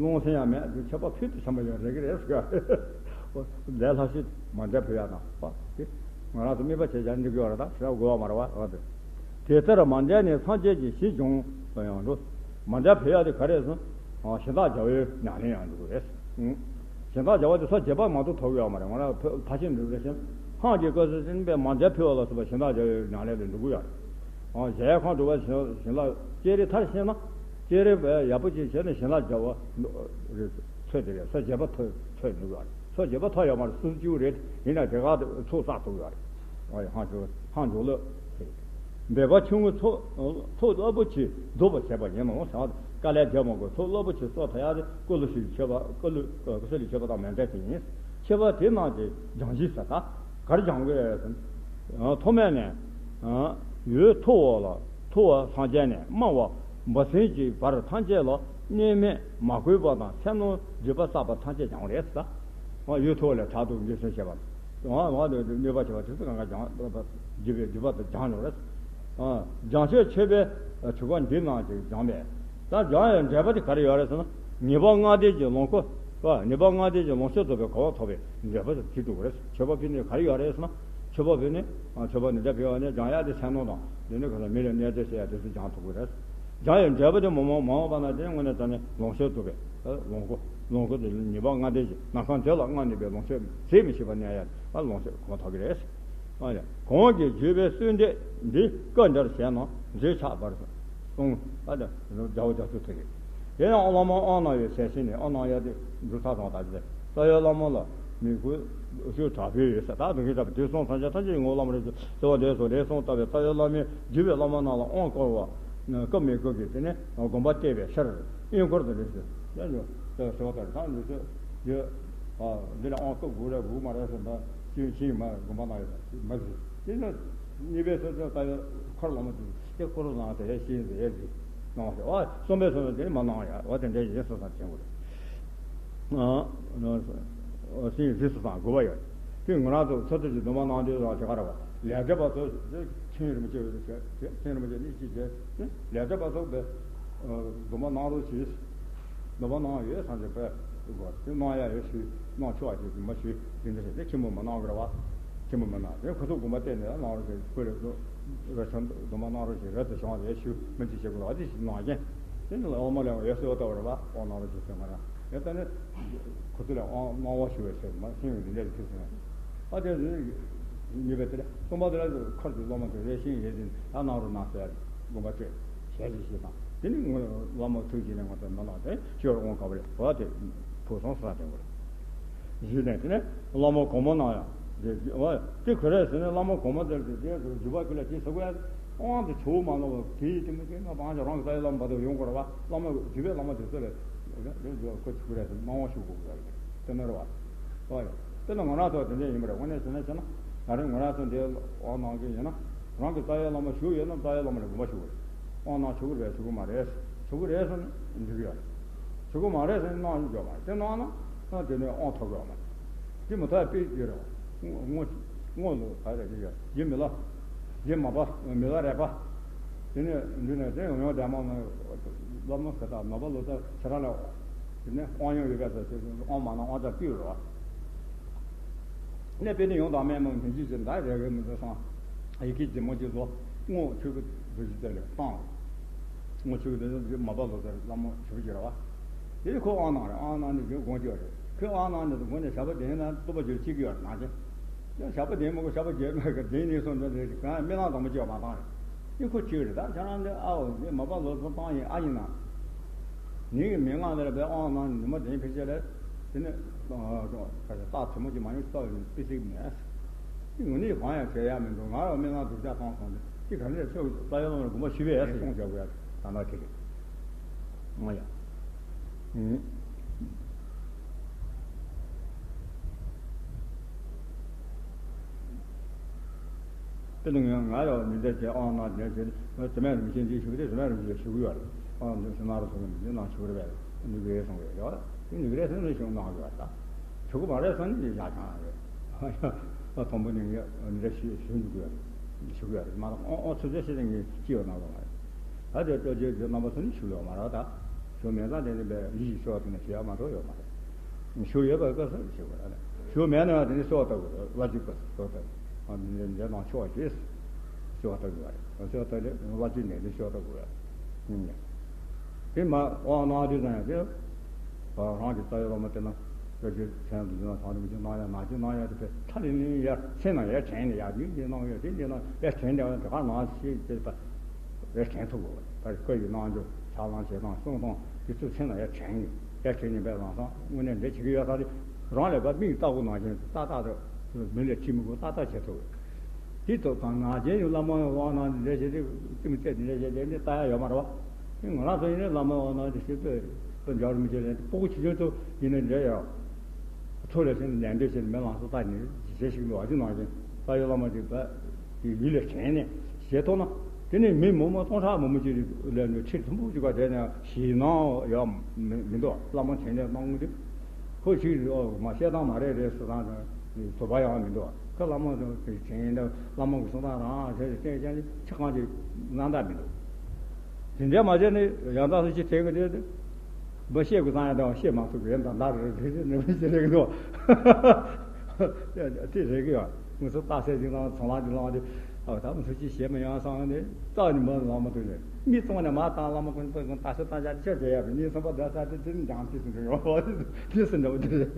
ལོང་སེམས་ཡང་མེད། འདི་ཆོས་པ་ཕུལ་དུ་ཕྱིན་པ་ཡང་རེད་ཀྱི་རེད་ཟེར། ལས་སླ་ཤོས་མ་འདྲེས་ཕུལ་ཡག་དང་བ་དེ་ང་རང་ཚོ་དམིགས་པ་བྱས་བྱས་འགྲིག་གི་ཡོད་རེད། ད་ཞེ་དྲག་དགོས་པ་མ་རེད་བ། འོ་དེ། དེ་ལྟར་མ་འདྲེས་ནས་སངས་རྒྱས་ཀྱི་གཞི་འབྱུང་དུ་ཡང་འགྲོ། མ་འདྲེས་ཕུལ་ཡག་དེ་ག་རེ་ཟེར་ན་གཞན་དག་བྱ་བའི་ཉམས་ལེན་ཡང་འགྲོ་གི་རེད། གཞན་དག་བྱ་བ་དེ་ཚོ་རྗེས་དཔག་མ་གཏོགས་ཐོབ་ཀྱི་ཡོད་མ་རེད། ང་རང་ཕ་ཕ་ཤིང་འགྲུབ་རེ་ཞིང་ཧང་གི་སྐབས་སུ་ཕྱིན་པས་མ་འདྲེས་ཕུལ་བ་ལ་སོགས་པ་གཞན་དག་བྱ་བའི་ཉམས་ལེན་དུ་འགྲོ་གི་ཡོད་རེད། གཞལ་ཡས་ཁང་སྒྲུབ་པ་བྱིན་བྱིན་རླབས་སྤྱན་རས་མཐར་ཕྱིན་ན། སྤྱན་རས་ཡག་པོ་ཅིག་བྱས་ནས་བྱིན་རླབས་སྦྱོར་བ་རེད། ཚོད་དེ་རེད། ཚོད་བྱེད་པ་ཐོབ་ཚོད་འགྲུབ་ཡོད་རེད། ཚོད་བྱེད་པ་ཐོབ་ཡོད་མ་རེད། སུ་སྐྱེ་བོ་རེད། ཡིན་ན་དེ་ག་ཚོད་བསགས་ཐུབ་ཡོད་རེད། ཨ་ཡ་ཧང་ཇོ་ཧང་ཇོ་ལོ། འབད་པ་ཆུང་ངུས་ཚོགས་ཚོགས་རླབས་པོ་ཆེ་བསྡུ་བར་བྱེད་པ་ཡིན་ནོ། དཀའ་ལས་རྒྱག་མ་དགོས། ཚོགས་རླབས་པོ་ཆེ་གསོག་ཐུབ་ཡག་དེ་ཀུ་སུ་ལི་མཆོད་པ་ཀུ་ལུ་ཀུ་སུ་ལི་མཆོད་པ་དང་མ་འདྲ་དེ་ཡིན། མཆོད་པ་དེ་རྣམས་ཀྱི་སྦྱང་གཞི་ཟེར། ད་ག་རེ་སྦྱང་དགོས་རེད་ཟེར་ན། ཐོག་མེད་ནས་འོད་མཐོ་བ་ལ་མཐོ་བ་སངས་རྒྱས་ནས། དམའ་བ་འབུ་སྲིན་གྱི་བར་ཐམས་ཅད་ལ། གནོད་མེད་མ་གོས་པ་དང་ཚད་ནོར་བརྗོད་པ་བསགས་པ་ཐམས་ཅད་སྦྱང་བ་རེད་ཟེར། འོད་མཐོ་བ་ལས་དྲག་ཏུ་འགྲོ་ཞེས་བཤད་པ། འོ་འོ་དེ་གནོད་པ་བྱེད་པ་དེ་ཚོ་གང་ག་སྦྱང་བརྗོད་པའི་བརྗོད་པ་དང་སྦྱང་ཡོང་རེད། སྦྱང་ཆོས་མཆོད་པའི་གྲུ་ཁ་འདི་རྣམས་ཀྱིས་སྦྱངས་པས། ད་སྦྱང་ཡང་འབྲས་བུ་དེ་ག་རེ་ཡོད་རེད་ཟེར་ན། ངེས་པ་ལྔ་ལྡན་གྱི་ལོངས་སྐུ། ངེས་པ་ལྔ་ལྡན་གྱི་ལོངས་སྤྱོད་རྫོགས་པའི་གོ་འཕང་ཐོབ་པའི་འབྲས་བུ་དེ་ཐོབ་ཀྱི་རེད། མཆོད་པ་ཕུལ་ནས་ག་རེ་ཡོད་རེད་ཟེར་ན། མཆོད་པ་ཕུལ་ནས་མཆོད་པ་འདི་འདྲ་ཕུལ་བ་ནས་སྦྱང་ཡག་དེ་ཚད་ནོར་དང་འདི་ནི་ག་ལ་མི་ལ་གནོད་འཚེ་བྱེད་ཡག་དེ་ཚོ་སྦྱང་ཐུབ་ཀྱི་རེད། སྦྱང་ཡང་འབྲས་བུ་དེ་མ་མང་མང་བ་ན་དེ་དངོས་གནས་དྲང་གནས་ལོངས་སྤྱོད་རྫོགས་པའི་ལོངས་སྐུ། ལོངས་སྐུ་དེ་ངེས་པ་ལྔ་ལྡན་གྱི་ནམ་མཁའ་མཛོད་ལ་མངོན་གནས་པའི་ལོངས་སྤྱོད་ཟད་མི་ཤེས་པ་གནས་ཡག་ལོངས་སྤྱོད་གོ་འཕང་ཐོབ་ཀྱི་རེད། གོང་གི་བརྗོད་པའི་གསོལ་འདེབས་འདི་སྐབས་འདིར་བྱས་ན་མཛོད་ཆགས་པར་གསུངས། ཨ་ནི་རྒྱལ་བ་རྒྱ་མཚོའི་ཐུགས་རེད། དེ་ཡང་བླ་མ་དབང་གནང་བའི་ཞལ་ཆེམས་ནས། དབང་གནང་ཡག་དེ་འབྲུ་ཚར་སོང་། ད་ཅི་རྩ་བའི་བླ་མ་ལ་མི་གུས་ཤོས་དྲག་པོས་ཡོད་ཟེར། ད་དུང་གིས་དྲག་པོས་དུས་གསུམ་སངས་རྒྱས་ཐམས་ཅད་ཀྱི་ངོ་བོ་བླ་མ་རིགས་ཀྱི་གསོལ་བ་འདེབས་སོ། ལེགས་གསུངས་ལྟ་བུའི་རྩ་བའི་བླ་མས་བརྒྱུད་པའི་བླ་མ་རྣམས་ལ་དབང་བསྐུར་བ། སྐབས་མི་དགོས་ཀྱི་དེ་ནས་སྒོམ་པ་བལྟས་པའི་ཕྱིར། དབྱིན་སྐུར་དུ་ལེགས་སོ། ཡང་ཡོད་ཟེར་བ་ལྟར་ད་འདི་ཚོ་ཡོད། འདི་ལ་དབང་བསྐུར་དགོས་རེད་དགོས་མ་རེད་ཟེར་ན་ཤེས་ཤེས་མ་དགོངས་པ་གནང་ཡོད་མ་ཟེར། དེ་ནི་གཉིས་པའི་སོ་སོ་ལྟ་ཡོད་འཁོར་བླ་མ་དེ་དེ་འཁོར་ལ་ལངས་ཏེ་ཡ་ཤེས་ཟེར་ཡ་ཟེར་གནང་བ་ཟེར། ཨ་གསུམ་པའི་སོ་སོ་དེ་མ་གནང་ཡ་བ་དེ་འདྲའི་ཡིན་སོ་སོ་དྲན་དགོས་རེད། ཨ་སེམས་རིག་སོ་སོ་དགོས་པ་ཡོད། དེ་ང་རང་ཚོ་ཚོད་ལྟ་གྱི་སྡོམ་པ་གནང་དུས་ལ་དེ་ག་རེ་བ་ལས་འབྲས་པ་ཚོ་མཁྱེན་རིན་པོ་ཆེ་མཁྱེན་རིན་པོ་ཆེ་ནི་ཅི་བྱས་ལས་འབྲས་པ་ཚོ་དེ་སྡོམ་པ་གནང་རོགས་གྱིས། སྡོམ་པ་གནང་ཡོད་ཙང་དེ་བས་དགོས་དེ་གནང་ཡ་ཡོད་ཞུས། གནང་ཆོག་པ་ཞིག་མ་ཞུས། དེ་འདྲ་ཞིག་དེ་ཁྱིམ་པོ་མ་གནང་དགོས་ར་བ། ཁྱིམ་པོ་མ་གནང་དེ་ཁོ་ཚོ་དགོངས་པ་བཏོན་ནས་གནང་རོགས་ཞེས་ཁོ་ལ་ར་ཆང་སྡོམ་པ་གནང་རོགས་ཞེས་ར་དེ་བྱུང་བ་རེད་ཞུ་མི་འདི་བྱེད་དགོས་ར་བ། དེ་ཞིག་གནང་རྐྱེན་དེ་ནི་ལ་འོ་མ་ལས་ཡོད་སྲོལ་ལྟ་བུ་ར་བ། དབང་གནང་རོགས་ཞེས་ཟེར་མ་ར་ཡོད། ད་ནི་ཁོ་ཚོ་ལ་དབང་གནང་བ་ཞུ་བའི་ཕྱིར་མ་ཤེས་ཡོད་འདི་འདྲ་ཞིག་ཐུག་སོང་ཡ། ཨ་དེ་ནི་ཉེས་པའི་དེ་ལ་གསུམ་པ་དེ་ལ་མཁར་གྱི་སློབ་མ་དེ་རེ་ཤིང་ཡེ་ཟིན་ད་གནང་རོགས་གནང་ཟེར་དགོངས་པ་སྤྲད། ཞལ་གྱིས་བཞེས་དང་། དེ་ནི་ངོ་བླ་མ་ཐུགས་རྗེ་ནས་ང་ཚོ་མི་ལགས་དེ་ཤོར་འོང་ག་བ་རེད་བ། དེ་ཕུགས་སོང་ས་དེ་བ་རེད། གཞི་ནས་དེ་ནས་བླ་མ་གོང་མ་གནང་ཡང་དེ་བ་དེ་ག་རེ་ཟེར་ན་བླ་མ་གོང་མ་དེར་དེ་དེ་འཇུག་པ་ཀུན་ལ་དེ་ཟེར་དགོས་ཡ། དབང་དུ་ཆུ་བོ་མ་ནོར་བ་དེ་ཡིན་དེ་མི་དེ་ང་བང་ཆ་རང་གི་ས་ཡི་བླ་མ་བར་དུ་ཡོང་དགོས་རེད་བ། བླ་མ་འཇུག་པའི་བླ་མ་དེ་ཚོ་ལ་དེ་འཇུག་པ་ཁོ་ཆུ་བོ་རེད་ཟེར་གནང་བ་ཞུ་དགོས་རེད། དེ་ནོར་བ། ཨོ་ཡ། དེ་ནི་ང་རང་ཚོ་དེ་འདྲ་ཡིན་པ་རེད། དངོས་གནས་བྱས་ན་བྱས་ན་ད་རིང་ང་རང་ཚོ་འདིར་དབང་གནང་གི་ཡིན་ན་རང་གི་རྩ་བའི་བླ་མ་བཞུགས་ཡོད་ན་རྩ་བའི་བླ་མ་ལ་དགོངས་པ་ཞུ་དགོས་རེད། དབང་གནང་ཆོག་གི་རེད་ཆོག་གི་མ་རེད། ཆོག་གི་རེད་ཟེར་ན་འགྲིག་གི་ཡོད་རེད། ཆོག་གི་མ་རེད་ཟེར་ན་གནང་རྒྱུ་ཡོད་མ་རེད། དེ་གནང་ན་ཨ་དེ་ནས་དབང་ཐོབ་གི་ཡོད་མ་རེད། དེ་མི་ཐོབ་ཡ་དཔེ་ཡོད་རེད་བ། དངོས་དངོས་དངོས་ལ་ག་རེ་རེད་ཡོད་རྗེ་མི་ལ། རྗེ་མ་པ་མི་ལ་རས་པ། དེ་ནས་འདི་ནས་དེ་ཡང་ཡང་རྒྱ་མ་ནས་བླ་མ་ག་ད་མ་པ་ལོ་ཙཱ་ཁྱེད་རང་ལ་དེ་ནས་དབང་ཡོད་ཡོད་པས་ཟེར་དེ་དབང་མ་གནང་དབང་ཆ་བཏུས་རེད་བ། ནས་དཔེ་ནི་ཡོངས་དང་དམན་མོ་ཉིན་གཅིག་ཅིག་འདའ་རེ་རེ་མི་འདུག་སོང་། ཡི་གེ་ལྗིད་མོ་ཅིག་བཟོ། སྔོ་ཆུ་གི་བུ་ཅིག་དེ་ལ་བཏང་། སྔོ་ཆུ་གི་དེ་ནི་མ་པ་ལོ་ཟེར་བླ་མ་ཞུ་རྒྱུ་ར་བ། དེ་ནི་ཁོ་ཨང་ནང་རེད། ཨང་ནང་ནི་དགོངས་ཀྱི་ཡོད་རེད། ཁོས་ཨང་ནང་ནི་དགོངས་ནས་ཞག་པོ་བདུན་ན་སྟོབས་པ་བརྗོད་བྱེད་ཀྱི་ཡོད་རེད་ནང་ཆེན། ཡང་ཞག་པོ་བདུན་མ་གོ་ཞག་པོ་བརྒྱད་མ་གི་བདུན་ནས་སོང་ཙང་དེ་གང་སྨོན་ལམ་དང་པོ་བཅོས་མ་བཏང་རེད། ཨེ་ཁོ་ཅིག་རེད། ད་ཁྱེད་རང་འདི་ཨ་འོ་འདི་མ་པ་ལོ་ཚོ་བཏང་ཡིན་ཨ་ཡིན་ན། ངེད་ཀྱི་མི་ངག་འདི་ལ་བའི་ཨང་ནང་ཉི་མ་བདུན་ཕལ་ཆེར་རེད། དེ་ནས་རྟགས་དྲི་མ་ཅིག་མ་ཡོང་རྟགས་ཡོད་པི་སིག་མེད། ངུ་ནི་གང་ཡང་བྱེད་ཡ་མི་འདུག་ང་རང་སྨོན་ལམ་སྡུག་ཅག་བཏང་སོང་སྟེ་ཅི་ག་ནས་ཆོས་ཀྱི་རྩ་བའི་བླ་མར་དགོངས་པ་ཞུས་པས་གསུངས་བྱ་དགོས་ཡ་ད་ནག་ཁྱེད་ཀྱི། ང་ཡ། དཔེར་ན་ང་ཡང་མི་འདྲ་བྱས་ཨང་ན་འདྲ་བྱས་དེ་མེད་རིན་ཆེན་འདི་ཞུ་གི་དེ་མེད་རིན་ཆེན་ཞུ་གི་ཡོད་རེད། ཨང་འདི་སུ་ན་རུ་སོང་ནས་འདི་ནང་ཆུ་རེ་བས་འདི་གི་སོང་གི་ཡོད་རེད། དེ་འདི་གི་རེད་སོང་ནས་ཞུ་གནང་གི་ཡོད་རེད། ཆུ་གི་མ་རེད་སོང་ནས་འདི་བཞག་ཀྱང་རེད། ཨ་དང་པོ་ནས་ངས་འདི་འདྲ་ཞུ་ཞུ་འཇུག་གི་ཡོད་རེད། ཞུ་གི་ཡོད་རེད་མ་གཏོགས་ཨང་ཨང་ཚུར་ཚོད་བྱས་ནས་ངས་ཅི་ཡོད་གནང་གི་མ་རེད། ད་དེ་སྤྲོ་སྐྱིད་ཀྱི་རྣམ་པ་ཚོ་ནི་ཞུ་ཡོད་མ་རེད་ད། ཞུ་མེད་ཙང་དེ་ནི་བས་ཡིད་ཀྱི་ཤོག་དེ་ནི་ཞུ་ཡ་མ་གཏོགས་ཡོད་མ་རེད། ཞུ་ཡོད་པའི་སྐབས་སུ་ཞུ་དགོས་རེད། ཞུ་མེད་ན་ཡང་དེ་ནི་གསོལ་བ་བཏབ་དགོས་རེད། བླ་སྤྱི་སྐབས་སུ་གསོལ་བ་བཏབ། ཨ་འདི་འདྲ་ནང་ཆོག་ཅེས་གསོལ་བ་བཏབ་དགོས་རེད། གསོལ་བ་བཏབ་ནས་བླ་སྤྱི་ནས་དེ་གསོལ་བ་བཏབ་དགོས་རེད། དེ་མ་དབང་གནང་དུས་ཙམ་ཡང་དེ་རང་གི་རྩ་བའི་བླ་མ་དེ་ན་བོད་ཀྱི་མཚན་དུ་འཛིན་ན་ཐང་རིན་པོ་ཆེ་གནང་ཡ་ནག་ཅིག་གནང་ཡ་དེ་བས་ཐ་རིང་ནས་ཡར་མཚན་ན་ཡར་དྲན་ནས་ཡར་འདི་འདི་གནང་ཡ་དེ་འདི་གནང་ཡ་དྲན་ནས་དེ་ག་ནང་ཞིག་དེ་ད་རེ་དྲན་ཐུབ་དགོས། ད་བཀའ་ཡི་གནང་རྒྱུ་ཕྱག་ལམ་བྱེད་སྟངས་གསུང་སྟངས་དེ་ཚོ་མཚན་ལ་ཡར་དྲན་ནས་ཡར་དྲན་ནས་བས་ལམ་སང་དངོས་གནས་འདྲ་བྱེད་ཀྱི་ཡོད་ས་དེ་རང་ལས་ཀ་མིག་ལྟ་བུ་ནང་བཞིན་ཏག་ཏག་ཏུ་མི་ལས་ཁྱི་མི་དགོས་ཏག་ཏག་བྱེད་ཐུབ། དེ་ཐོག་དང་ནང་བཞིན་ཡོད་བླ་མ་ཡང་དབང་གནང་ནས་འདྲ་བྱེད་དེ་ཏིང་ཙེ་དེ་འདྲ་བྱེད་དེ་འདི་ལྟ་ཡ་ཡོད་མ་རེད་བ། ང་རང་ཚོ་ཡིན་ནའི་བླ་མ་དབང་གནང་དེ་ཤེས་པས་པ་འཇའ་རིན་པོ་ཆེ་ལས་དེ་སྤུ་གུ་ཆུང་ཆུང་ཚོ་ཡིན་ནའི་འདྲ་ཡོད། ཚོ་ལས་ཟིན་ནས་ལས་འདྲ་བྱས་ནས་མི་ལང་ཚོ་ལྟ་ནས་ཇི་བྱེད་ཞིག་འདུག་ཨ་ཅེ་ནང་བཞིན་ད་ཡོད་བླ་མ་ཅིག་ད་དེ་ཡིད་ལ་དྲན་ནས་བྱེད་ཐུབ་ན་དེ་ནས་མི་མང་པོ་སྟོང་ཕྲག་མང་པོ་ཅིག་ལས་ནས་ཁྲི་མཐོན་པོ་ཅིག་ག་བསྡད་ནས་ཞེད་སྣང་ཡོད་མི་འདུག་བླ་མ་དྲན་ནས་གནང་དུས། ཁོ་ཞིག་རེད་ཨོ་མ་བཤད་སྟངས་མ་རེད་རེད་ཟེར་སྟངས་དང་དོགས་པ་ཡང་མི་འདུག་ཁོ་བླ་མ་དང་དེ་དྲན་ནས་བླ་མ་གི་གསུང་སྟངས་རང་བྱས་ཏེ་བསྟན་ཅན་ཆ་གང་ཅིག་རྣམ་དག་མི་འདུག་དེ་འདྲ་མ་བྱས་ནས་ཡང་དག་སུ་ཅི་དྲན་གི་རེད། མ་བཤད་དགོས་ཙང་ཡང་དག་བཤད་མ་ཐུབ་པའི་ཡང་དག་འདར་རེ་རེ་རེ་རེ་རེ་རེ་གི་འདུག་དེ་རེད་གི་ཡ། ང་ཚོ་རྟགས་གསལ་ཅིག་ལངས་ཚོང་ལག་ཅིག་ལངས་ཏེ་ཨ་ད་ང་ཚོ་ཅི་བྱེད་མི་ཡོང་སོང་ནས་རྟགས་ནི་མ་ལངས་མ་ཐུབ་ནས་མི་ཚོང་ནས་མ་བཏང་བླ་མ་ཀུན་ཏུ་ཀུན་རྟགས་གསལ་བཏང་བྱ་དེ་ཆོས་བྱེད་ཡ་རེད། ཉིན་གསུམ་པ་བསྡད་ས་དེ་དེ་ནི་འཇང་ཏིས་འགྲོ་ཡོང་བ་དེ་སུ་འདྲ་བོ་དེ་རེད།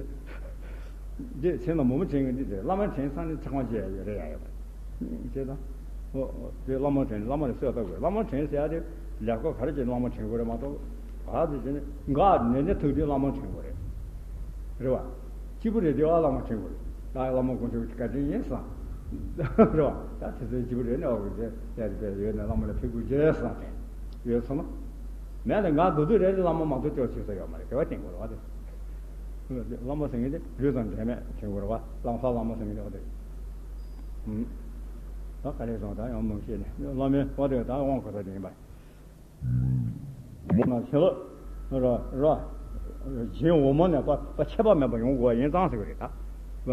དེ་ཚེ་ན་མོ་མོ་དྲན་གི་འདི་རེད། བླ་མ་དྲན་ས་ནི་ཚེ་གང་བྱེད་ཡ་ཡོད་རེད་ཡ་ཡོད་པ་རེད། ཅེས་དང་། ཨོ་ཨོ་དེ་བླ་མ་དྲན་བླ་མ་ལ་གསོལ་བཏབ་དགོས། བླ་མ་དྲན་ཟེར་ཡ་དེ་ལས་ཀ་ག་རེ་བྱས་ནས་བླ་མ་དྲན་དགོས་རེད་མ་གཏོགས། ག་དེ་བྱས་ནས་འགག་ནས་ནས་ཐུག་དུས་བླ་མ་དྲན་དགོས་རེད། རེད་བ། སྐྱིད་པོ་རེད་དེ་བ་བླ་མ་དྲན་དགོས་རེད། ད་བླ་མ་དཀོན་མཆོག་གི་བཀའ་དྲིན་ཡིན་བསམ། རེད་བ། ད་དེ་ཚོའི་སྐྱིད་པོ་རེད་ནས་ཨོ་གི་དེ་དེ་དེ་ཡོད་ནས་བླ་མ་ལ་ཕེབས་དགོས་རྗེས་བསམ་དྲན་ཡོད་སོང་ན། མེད་ནས་ང་སྡུག་སྡུག་རེད་དེ་བླ་མ་མ་གཏོགས་སྐྱོ་བྱེད་ས་ཡོད་མ་རེད། དེ་བ་དྲན་དགོས་རེད་བ་དེ། བླ་མ་ཟེར་མཁན་དེ་ལུས་དང་འབྲལ་མེད་དྲན་དགོས་རེད་བ། བླ་མ་བླ་མ་ཟེར་མཁན་དེ་བ་དེ། ད་ག་རེ་སོང་ད་ཡང་མང་ཤེས་ནས་བླ་མའི་བ་དེ་ད་དབང་གོ་ས་དེ་ཡིན་པ། མོ་ན་ཤེས་ལ་ར་ར་རྗེ་འོ་མ་ནས་པ་པ་ཆད་པ་མེད་པ་ཡོང་དགོས་པ་ཡིན་ཙང་ཟེར་གི་རེད་ད།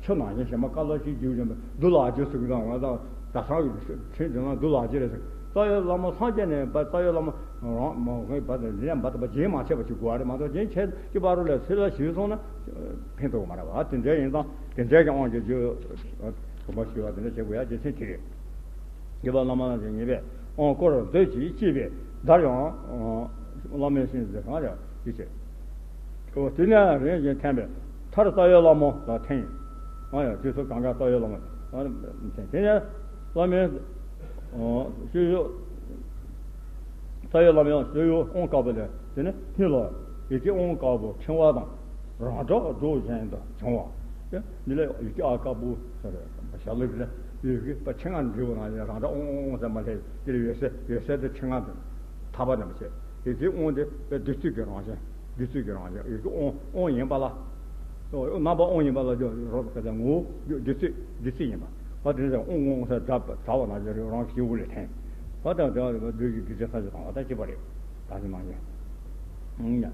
ཆུ་ནང་བཞིན་ཞེ་མ་དཀར་ལ་ཞིག་རྒྱུག་བཞིན་པ་འདུ་ལག་རྒྱུ་ཟེར་གི་དང་ང་ད་ད་སང་གི་ཁྲིད་འདི་ན་འདུ་ལག་རྒྱུ་རེད་ཟེར། རྩ་བའི་བླ་མ་སངས་རྒྱས་ནས་པ་རྩ་བའི་བླ་མ་རང་མ་ཧོའི་བ་དང་འདི་ནས་འབའ་ཐག་པ་རྗེས་མ་ཆད་པ་ཞིག་དགོས་པ་རེད་མ་གཏོགས་རྗེས་ཆད་ཀྱི་བར་རུ་ལས་ཚེ་ལ་ཞིག་སོང་ན་ཕན་ཐོགས་མ་རེད་བ། དེ་འདྲ་ཡིན་ཙང་དེ་འདྲ་གི་དབང་གི་རྒྱུ་གོམ་པ་ཞུ་བ་དེ་འདྲ་བྱེད་དགོས་ཡ་རྗེས་ཆད་དེ་རེད། རྒྱལ་བ་བླ་མ་རྣམས་ཀྱི་ངེས་པའི་དབང་བསྐུར་མཛོད་ཅིག་ཅེས་པའི་བརྡར་ཡང་བླ་མའི་ཞིང་ཟེར་གང་ཡང་ཡིད་ཆེས། དེ་ནས་རིམ་བཞིན་ཐེམ་པའི་མཐར་རྩ་བའི་བླ་མ་ལ་ཐིམ། ཨ་ཡང་དུས་སུ་གང་ག་རྩ་བའི་བླ་མ་ཐིམ། དེ་ནས་བླ་མའི་སྤྱོད་ཡུལ་རྩ་བའི་བླ་མའི་སྤྱོད་ཡུལ་དབང་བཀའ་པོད་ལས་དེ་ནས་ཧི་ལ་ཡི་གེ་དབང་བཀའ་པོད་ཕྲེང་བ་དང་། རང་སྒྲ་སྒྲོག་བཞིན་དུ་བྱུང་བ། འདི་ལ་ཡི་གེ་ཨ་དཀར་པོ་ཟེར་བ་ཞྭ་ལུག་ལ་ཡི་གེ་པ་ཆེ་ང་འབྲི་བ་ན་རང་སྒྲ་ཨོང་ཨོང་ཟེར་མ་ལས་འདིར་ཡོད་ཚད་ཡོད་ཚད་དུ་ཆེ་ང་དུ་ཐག་པ་ནས་མ་བྱས། ཡི་གེ་ཨོང་དེ་པའི་བདུད་རྩི་གི་རང་བཞིན། བདུད་རྩི་གི་རང་བཞིན་ཡི་གེ་ཨོང་ཨོང་ཡིན་པ་ལ། རྣམ་པ་ཨོང་ཡིན་པ་ལ་རོ་ཀ་ད་ངོ་བོ་བདུད་རྩི་བདུད་རྩི་ཡིན་པ། བ་དེ་ནས་ཨོང་ཨོང་ཟེར་སྒྲ་སྒྲ་བ་ན་རང་གི་སྤྱི་བོ་ལས་འཐེན། བ་དང་དེ་བ་བདུད་ཀྱི་བདུད་རྩི་ས་ཆ་དང་བ་དང་སྐྱེས་པ་རེད། ད་ནི་མ་ཉན།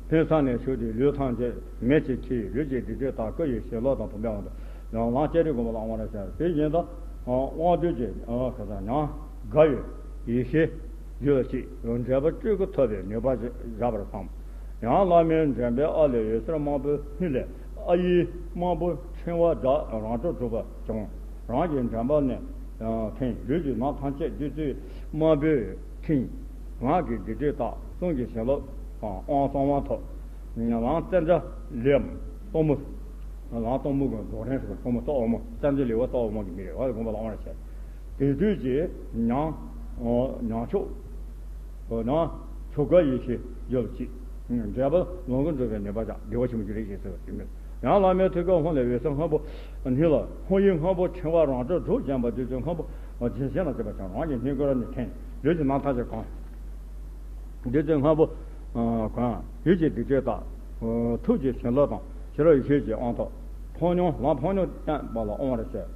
ཕན་བསམ་ནས་ཞུགས་ཏེ་ལུས་ཐམས་ཅད་མེ་ལྕེ་འཁྱིལ་ལུས་ཀྱི་སྡིག་སྒྲིབ་དག་སྐུ་ཡི་ཞལ་ལུང་དང་བུམ་པའི་དབང་དུ་ཡང་ལམ་སྤྱན་རས་གཟིགས་ཀྱི་དབང་ལ་བྱ། དེ་བཞིན་དུ་དབང་སྡུད་ཀྱི་ཁ་ས་ཉམས་དགའ་བའི་ཡེ་ཤེས་རྒྱུད་ལ་སྐྱེས། འབྲས་བུ་སྤྲུལ་སྐུ་ཐོབ་པའི་ནུས་པ་བཞག་པར་བསམ། ཡང་བླ་མའི་འདྲེན་པའི་ཨ་ལས་འོད་ཟེར་དམར་པོའི་ཧི་ལས་ཨ་ཡིག་དམར་པོ་ ཕྲེང་བ་བསྒྲགས། རང་གྲོལ་གྲུབ་པ་བྱུང་། རང་གི་འགྲམ་པ་ནས་ཐོན། ལུས་ཀྱི་ནང་ཐམས་ཅད་བདུད་རྩིས་དམར་པོས་ཁེངས། ངག་གི་སྡིག་སྒྲིབ་དག། གསུང་གི་བྱིན་རླབས་དབང་གསང་བ་ཐོབ། ལམ་བཙན་འཛུལ་ལེའུ་སྟོང་མོ། ལམ་སྟོང་མོ་གི་རྫོགས་རིམ་ཟེར། སྟོང་མོ་སྟོང་མོ་བཙན་འཛུལ་ལེའུ་སྟོང་མོ་གི་མི་རེད་བ། དགོངས་པ་ལ་དབང་བྱས། དེ་དུས་ཀྱི་ཉང་ཉང་ཕྱོགས། འོ་ན། ཆོ་ག་ཡེ་ཤེས་རྒྱུད་ལ་སྐྱེས། འབྲས་བུ་ལོངས་སྐུ་འགྲུབ་པའི་ནུས་པ་ཀྱང་བདེ་བ་ཆེན་པོ་ཞིག་རེད་ཅེས་ཟེར་བ་དེ་མོད། ཡང་བླ་མའི་ཐུགས་ཀའི་ཧཱུྃ་ལས་འོད་ཟེར་སྔོན་པོ་ནི་ལ། ཧཱུྃ་ཡིག་སྔོན་པོ་ཕྲེང་བ་རང་གྲོལ་དྲུག་བརྒྱན་པ་བདུད་རྩི་སྔོན་པོ་བརྒྱན་ཞིང་ལ་བཅས་པ་ཀྱང་རང་གི་སྙིང་གར་ནི་ཐོན། ལུས་ཀྱི་ནང་ཐམས་ཅད་གང་། བདུད་རྩི་སྔོན་པོ་གང་། ཡིད་ཀྱི་སྡིག་སྒྲིབ་དག། ཐུགས་ཀྱི་བྱིན་རླབས་དང་། ཕྱི་རོལ་ཡེ་ཤེས་ཀྱི་དབང་ཐོབ། འཕོ་ཉོང་ལམ་འཕོ་ཉོང་བསྟན་པ་ལ་དབང་བར་བྱས།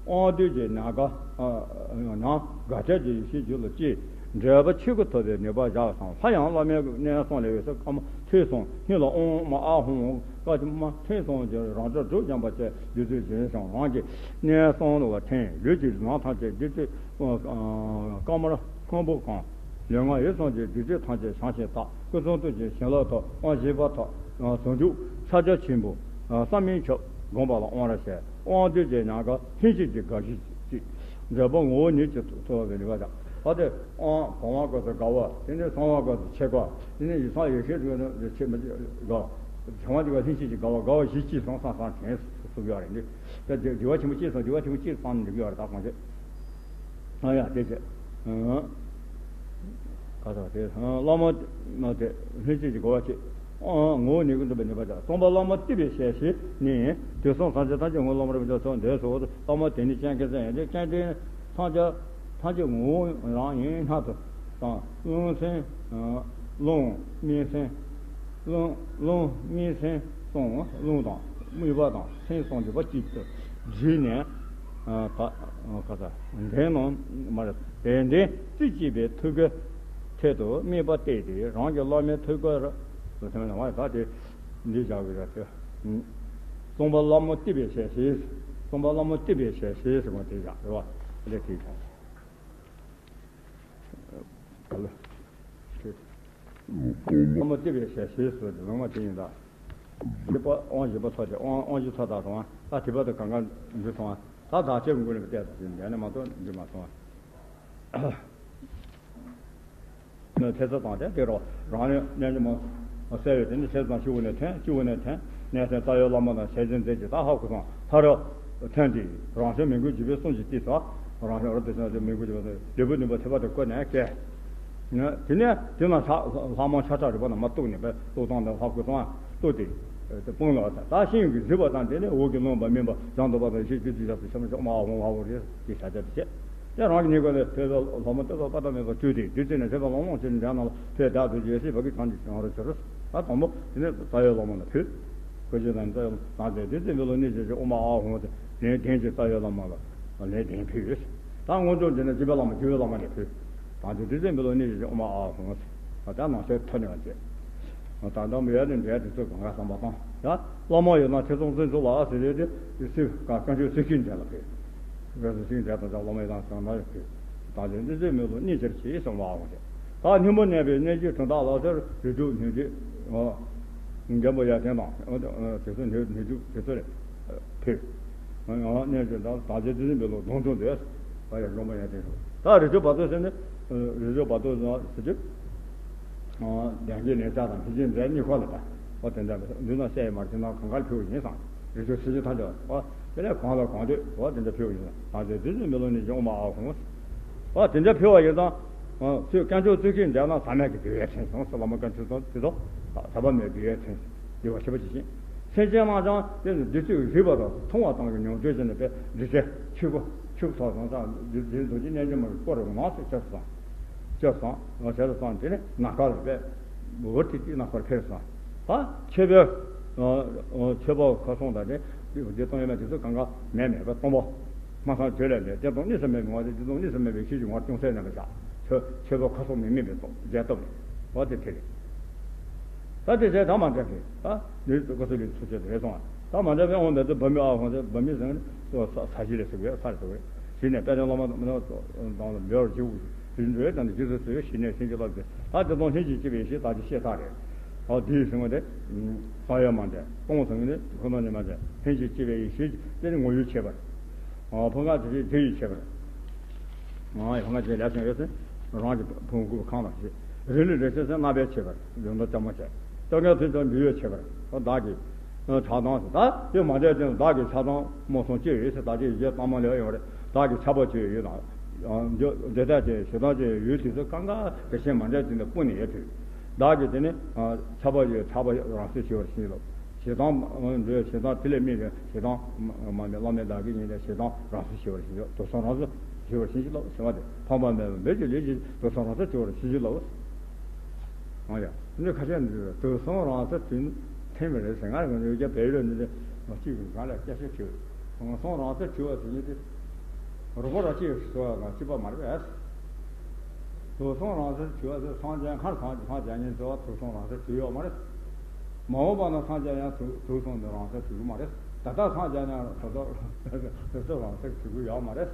དབང་བདུད་ཀྱི་ཉམས་དགའ། ཉམས་དགའ་བྲལ་གྱི་ཡེ་ཤེས་རྒྱུད་ལ་སྐྱེས། འབྲས་བུ་ཆོས་སྐུ་ཐོབ་པའི་ནུས་པ་བཞག་ཙང་། སླར་ཡང་བླ་མའི་གནས་གསུམ་ལས་འོད་ཟེར་དཀར་མོ་ཐོས་སོང་། སྙིང་ལ་ཨོཾ་ཨཱཿཧཱུྃ་ཀ་ཅི་མ་ཐོས་སོང་། ཀྱི་རང་གྲོལ་དྲུག་བརྒྱན་པ་བཅས་བདུད་རྩིས་བརྒྱན་ཞིང་རང་གི་གནས་གསུམ་ལ་ཐོན། ལུས་ཀྱི་ནང་ཐམས་ཅད་བདུད་རྩིས་དཀར་དམར་སྔོན་པོ་གང་། ལུས་ངག་ཡིད་གསུམ་གྱི་བདུད་རྩི་ཐམས་ཅད་བྱང་ཞིང་དག། སྐུ་གསུང་ཐུགས་ཀྱི་བྱིན་རླབས་ཐོབ། དབང་བཞི་པ་ཐོབ། ཟུང་འཇུག་ཕྱག་རྒྱ་ཆེན་པོ་བསམ་མིན་ཁྱབ། བསྒོམ་པ་ལ་དབང་བར་བྱས། དབང་བདུད་ཀྱི་ཉམས་དགའ་ལྷན་སྐྱེས་ཀྱི་དགའ་བཞི་སྐྱེས། འབྲས་བུ་ངོ་བོ་ཉིད་ཀྱིས་ཐོབ་པའི་ནུས་པ་དང་། ཨ་དེ་དབང་བུམ་པ་སྐབས་སུ་དགའ་བ། དེ་ནས་གསང་བ་སྐབས་སུ་ཆེ་དགའ། དེ་ནས་ཡིད་གསུམ་ཡེ་ཤེས་སྐབས་སུ་ཆེ་མི་དགའ། བྱང་བ་གཅིག་པ་ལྷན་སྐྱེས་ཀྱི་དགའ་བ། དགའ་བ་བཞི་སྐྱེས་སོང་། བསམ་བསམ་དྲན་སུ་གི་ཡོད་རེད། འདི་ད་བདེ་བ་ཆེན་པོ་སྐྱེས་སོང་། བདེ་བ་ཆེན་པོ་སྐྱེས་སོང་འདི་གི་ཡོད་རེད། ད་གང་བྱེད། ཨ་ཡ་དེ་བྱས། ཨ། ག་ས་དེ་བླ་མ་མ་དེ་ལྷན་སྐྱེས་ཀྱི་དགའ་བ་སྐྱེས། ཨ། ངོ་བོ་ཉིད་ཀྱིས་འགྲུབ་པའི་ནུས་པ་དང་། གསུམ་པ་བླ་མ་བསྟི་བའི་ཞལ་ཤེས་ནི། དུས་གསུམ་སངས་རྒྱས་ཐམས་ཅད་ངོ་བོ་བླ་མར་རིག་པ་ཐོབ། འདོད་སོགས་བླ་མ་དེ་ནི་སྤྱན་གྱིས་མཛད་ཡོད་དེ། སྐལ་ལྡན་ཐམས་ཅད་ཐམས་ཅད་ངོ་བོ་རང་ཡིན་སྣང་དུ་དང་། རླུང་སེམས། རླུང་དམིགས་སེམས། རླུང་རླུང་དམིགས་སེམས་གསུམ། རླུང་དང་དམིགས་པ་དང་སེམས་གསུམ་འདུས་པ་གཅིག་ཏུ་བསྒྲིལ་ནས། ད་ག་ས་དེ་རྣམས་མ་རེད། དེ་འདྲའི་རྩེ་གཅིག་པའི་ཐུགས་ཀའི་ཐད་དུ་དམིགས་པ་གཏད་དེ། རང་གི་བླ་མའི་ཐུགས་ཀ་ར་དེ་མ་ད་དེ་འདི་བཞག་གི་ར་དེ། གསུམ་པ་བླ་མ་བསྟི་བའི་ཞལ་ཤེས། གསུམ་པ་བླ་མ་བསྟི་བའི་ཞལ་ཤེས་ཟེར་བ་དེ་བཞག་རེད་བ། དེ་ལས་དེ་བྱུང་། བླ་མ་བསྟི་བའི་ཞལ་ཤེས་ཟེར་དེ་ལོ་མ་དེ་ཡིན་ད། བཞི་པ་དབང་བཞི་པ་ཐོབ་སྟེ། དབང་དབང་བཞི་ཐོབ་དང་སོང་བ། ད་དེ་བར་དུ་གང་ག་འདི་སོང་བ། ད་བདག་ཆེན་མགོ་ནས་བལྟས་ཏེ་འདས་ནས་མ་གཏོགས་འདི་མ་སོང་བ། ཐེ་ཚོམ་དང་དེ་དེ་རོ་རང་ནས་གནས་ཀྱི་མ་གསལ་བས། དེ་ནི་ཐེ་ཚོམ་དང་སྤྱི་བོ་ནས་ཐོན། སྤྱི་བོ་ནས་ཐོན། གནས་སའི་རྩ་བའི་བླ་མ་དང་ཞལ་ཆེམས་མཛད་ཅིང་ད་ཧ་གོ་སོང་། ཐ་ར་ཐོན་ཏེ་རང་བྱུང་མི་མགོན་བརྒྱུད་པའི་གསུང་གཅིག་ཏུ། རང་བྱུང་རབ་ཏུ་བྱུང་བའི་མི་མགོན་བརྒྱུད་པ་ལུས་པོ་བདུན་པོ་ཐེག་པ་དུ་བཀོད་ནས་བསྐྱལ། དེ་ནས་དེ་ན་ལྷ་མོ་ཤ་ཁྲག་རུས་པ་རྣམས་མ་གཏུགས་ནས་པའི་གཏུགས་སྟངས་དང་ལྷ་སྐུ་གསུང་བ་གཏུགས་ཏེ་དཔུང་ལ་ད་ཤིང་གིས་གཟིར་བ་དང་། དེ་ནས་འོག་གི་རླུང་པ་སྨིན་པ་བྱང་དུ་བབས་པ་ཡེ་ཤེས་བཅུད་ཀྱི་ཞབས་སུ་ཤམ་ཤོག་མ་ཧོ་ཧ་ཧོ་རེ་ཞེས་བྱ་བྱ་དུ་བྱེད། དེ་རང་གི་ཉེ་འཁོར་ལས་ཐོས་པའི་ལྷ་མོ་བསྟོད་པ་དཔག་ཏུ་མེད་པ་བཀྲོལ་ཏེ་བདུད་རྩི་ནས་ཐོས་པ་ལོང་ལོང་བྱས་ནས་འཇའ་རྣམས་ལ་ཕེབས། བདག་བདུད་ཀྱི་ཡེ་ཤེས་བ་གི་གྲངས་ཀྱིས་བྱང་རུ་གྱུར། ད་དང་པོ་དེ་ནས་རྩ་བའི་བླ་མ་ལ་ཕུལ། བཀའ་བརྒྱུད་དང་རྩ་བའི་བླ་མ་དེ་བདུད་རྩི་འབུལ་ལོ་གནས་བྱ་ཞིང་ཨོཾ་ཨཱཿཧཱུྃ་ཟེར་ལན་བདུན་གྱིས་རྩ་བའི་བླ་མ་ལ་ལན་བདུན་ཕུལ། ད་སྔོན་འཇུག་འདི་ནས་བརྒྱུད་པའི་བླ་མ་བརྒྱུད་པའི་བླ་མ་ལས་ཕུལ། ད་དེ་བདུད་རྩི་འབུལ་ལོ་གནས་བྱ་ཞིང་ཨོཾ་ཨཱཿཧཱུྃ་ཟེར། ད་ནང་གསེས་ཐོན་ནས་བྱས། ད་ལྟ་མི་ཡ་ནི་འདྲའི་དུས་ཚོད་གང་ག་བསམ་པ་དང་། ཡ། བླ་མ་ཡོད་ན་ཐེ་ཚོམ་ཟིན་ཚུལ་ལ་ཟེར་རེད་དེ། དེ་སྲིད་ཀ་བཀའ་ཆོས་སྲིད་ཀྱི་འདྲ་ལ་ཕེབས། བཀའ་ཆོས་སྲིད་ཀྱི་འདྲ་དང་བླ་མ་ཡོད་ན་ཟང་ན་ཕེབས། ད་དེ་འདི་ཚོའི་མི་ལོ་གནས་ཀྱི་ཆེས་གསང་བའོ། ད་སྙིང་པོ་གནས་པའི་གནས་ཀྱི་དོན་དག་ལ་ཟེར་རིགས་དྲུག་སྙིང་རྗེ། རྒན་པོ་ཡ་དན་དང་། དེ་ཚོ་སྙིང་རྗེ་དེ་ཚོ་རེད། ཕེབས། གནས་ཀྱི་ད་ད་དེ་དེ་ཚོའི་མི་ལོ་གདོང་ཐུང་དེ། ད་ཡ་རྒན་པོ་ཡ་དན་ད་རིགས་དྲུག་བར་དོ་ཟེར་ནས། རིགས་དྲུག་བར་དོ་ཟེར་དུས། ལྡན་གྱི་ལན་ཆགས་དང་ཕྱིན་ཆད་འབྲས་གཉིས་ཁོ་ལ་ད། འོ་དེ་འདྲ་འདི་ན་བཤད་ཡོད་མ་རེད། དེ་ན་གང་གར་ཕུལ་བ་ཡིན་ཙང་། རིགས་དྲུག་ཕྱིན་ཆད་ཐམས་ཅད། འོ་དེ་ནས་གང་ལ་གང་འདོད་འོ་དེ་འདྲ་ཕུལ་བ་ཡིན་ཙང་། ད་དེ་དུས་ནི་མི་ལོ་ནི་ཡོང་མ་ཨ་ཧོང་། འོ་དེ་འདྲ་ཕུལ་བ་ཡིན་ཙང་། ཚུལ་དཀོན་མཆོག་ཚུལ་ཁྲིམས་འདྲ་ན་ཟག་མེད་ཀྱི་དགེ་བའི་ཕྲིན་སོང་ཟེར། བླ་མ་དཀོན་མཆོག་ཚོ་དེ་ཚོ་ཟག་པ་མེད་དགེ་བའི་ཕྲིན་འདུལ་བ་ཤེས་པ་ཇི་བཞིན། སེམས་ཅན་རྣམས་ཀྱང་དེ་ནི་བདུད་རྩི་རིག་པ་དང་མཐོང་བ་དང་གི་མྱོང་བརྗོད་བྱས་ནས་པའི་འདྲི་བྱེད་ཆོས་སྐུ་ཆོས་སྐུ་ཐོག་སོང་ཙང་བདུད་རྩི་རྡོ་རྗེ་རྣལ་འབྱོར་མ་གི་སྐུ་རུ་ངོ་ཟེར་ཁྱབ་སོང་། ཅེས་སོང་། ཞེས་སོང་། དེ་ནས་ནམ་མཁའ་ལ་བས། འོ་དེ་དེ་ནམ་མཁར་ཕེབས་སོང་། ད་ཆོས་པའི། ཆོས་པ་ཁ་སོང་དང་དེ། དེ་སྟོང་ཡོད་མེད་དེ་ཚོ་གང་ག་མེད་མེད་པ་སྟོང་པ། སྨྲ་བསམ་བརྗོད་ལས་འདས་བདེན་སྟོང་གཉིས་སུ་མེད་པའི་ངོ་བོ་དེ། བདེན་སྟོང་གཉིས་སུ་མེད་པའི་ཤེས་བྱའི་ངོ་བོར་ཅུང་ཟད་རྣམ་པར་བཞག་ཆོས་ཆོས་པ་ཁ་སོང་མི་དམིགས་པའི་སྟོང་རྒྱས་སྟོབས་རེད། འོ་དེ་དེ་རེད། ད་དེ་ཚེ་ད་མ་འདྲ་གི་ད་ནི་ཀོ་ས་ལི་ཚུ་ཆེད་དུ་རེད་སོང་བ། ད་མ་འདྲ་བའི་འོང་བའི་ཚེ་བ་མི་ཨ་ཧོང་ཚེ་བ་མི་ཟེར་ནས་ས་གཞི་ལས་ཟེར་བའི་ས་རེད་ཟེར་བའི་གཞི་ནས་དཔལ་ལྡན་བླ་མ་དང་ལ་མེ་བར་བྱེད་དགོས་ཞེས་འདྲི་བའི་དང་། རྗེས་སུ་གསོལ་བའི་ཞི་གནས་སེམས་ཀྱི་བསླབ་ཚེ། ད་དེ་དང་ལྷན་ཅིག་སྐྱེས་པའི་ཞི་བདག་གི་ཤེས་ཐག་རེད། ཨོ་དེའི་སེམས་པ་དེ། བསམ་ཡས་མ་འདྲེས། སྟོང་སེམས་ནི་ཁོ་ན་ནི་མ་འདྲེས། ལྷན་ཅིག་སྐྱེས་པའི་ཡེ་ཤེས་དེ་ནི་ངོ་བོས་ཕྱེ་བར། ཨོ་ཕུང་ཁ་དེ་དེ་ཡིས་ཕྱེ་བར། ཨོ་ཕུང་ཁ་དེ་ལས་སེམས་ཡོད་ཚེ། རང་གི་ཕུང་པོ་གང་ལ་ཞེས། རེ་ལུགས་རེ་ཆེ་ཚེ་རྣམ་པས་ཕྱེ་བར། ཡོན་ཏན་ལྕམ་མོ་བྱས། ལྕམ་མོ་ཚེ་ཚེ་འབུལ་བས་ཕྱེ་བར། ཨོ་བདག་གི་ཆགས་སྡང་ཞེས། ད་དེ་མ་འདྲེས་ཅན་བདག་གི་ཆགས་སྡང་མ་སོང་ཅི་ཡོད་ཟེར། ད་ཅི་ཡོད་ཅེས་བཏང་མ་ལེ་ཡོང་རེད། བདག་གི་ཆགས་པ་ཅི་ཡོད་དང་། འདོད་ཆགས་ཅི་ཡོད། ཞེ་སྡང་ཅི་ཡོད། དེ་ཚོ་གང་ག་དེ་བཞིན་མ་འདྲེས་ཅན་དུ་སྤུངས་ནས་ཡོད་དུས། བདག་གི་དེ་ནི་ཆགས་པ་ཡོད། ཆགས་པ་རང་སོར་ཞི་བར་བྱིན་ལོ། ཞེ་སྡང་འདོད། ཞེ་སྡང་དེ་ལས་དམིགས་པའི་ཞེ་སྡང་མ་མེད་བླ་མེད་བདག་གི་ཡིན་ཏེ། ཞེ་སྡང་རང་སོར་ཞི་བར་བྱིན་ལོ། དུག་གསུམ་རང་སོར་ཞི་བར་བྱིན་ལོ་ཟེར་བ་དེ་ཕངས་པ་མེད་པའི་མོད་ཀྱི་ལུས་ཀྱིས་དུག་གསུམ་རང་སོར་ཞི་བར་བྱིན་ལོ། ཨང་ཡ། འདི་ཁ་ཤས་འདི་དུག་གསུམ་རང་སོར་དུས་འཐེན་པ་རེད་ཟེར། ང་རང་ཡོད་རྒྱ་བལ་ཡུལ་འདི་ནས་གཅིག་གི་གང་ལ་སྐད་ཆ་དྲིས། དུག་གསུམ་རང་སོར་ཞི་བ་ཟེར་མཁན་དེ་རིན་པོ་ར་ཅི་ཟེར་བ་དང་གཅིག་པ་མ་རེད་པས། དུག་གསུམ་རང་སོར་ཞི་བ་ཟེར། སངས་རྒྱས་མཁར་སངས་སངས་རྒྱས་ཉིད་ཟེར་བ་དུག་གསུམ་རང་སོར་ཞི་ཡོད་མ་རེད། མ་འོངས་པ་ན་སངས་རྒྱས་ཡང་དུག་དུག་གསུམ་འདི་རང་སོར་ཞི་གི་མ་རེད། ད་ལྟ་སངས་རྒྱས་ན་ད་ལྟ་དུག་གསུམ་རང་སོར་ཞི་གི་ཡོད་མ་རེད།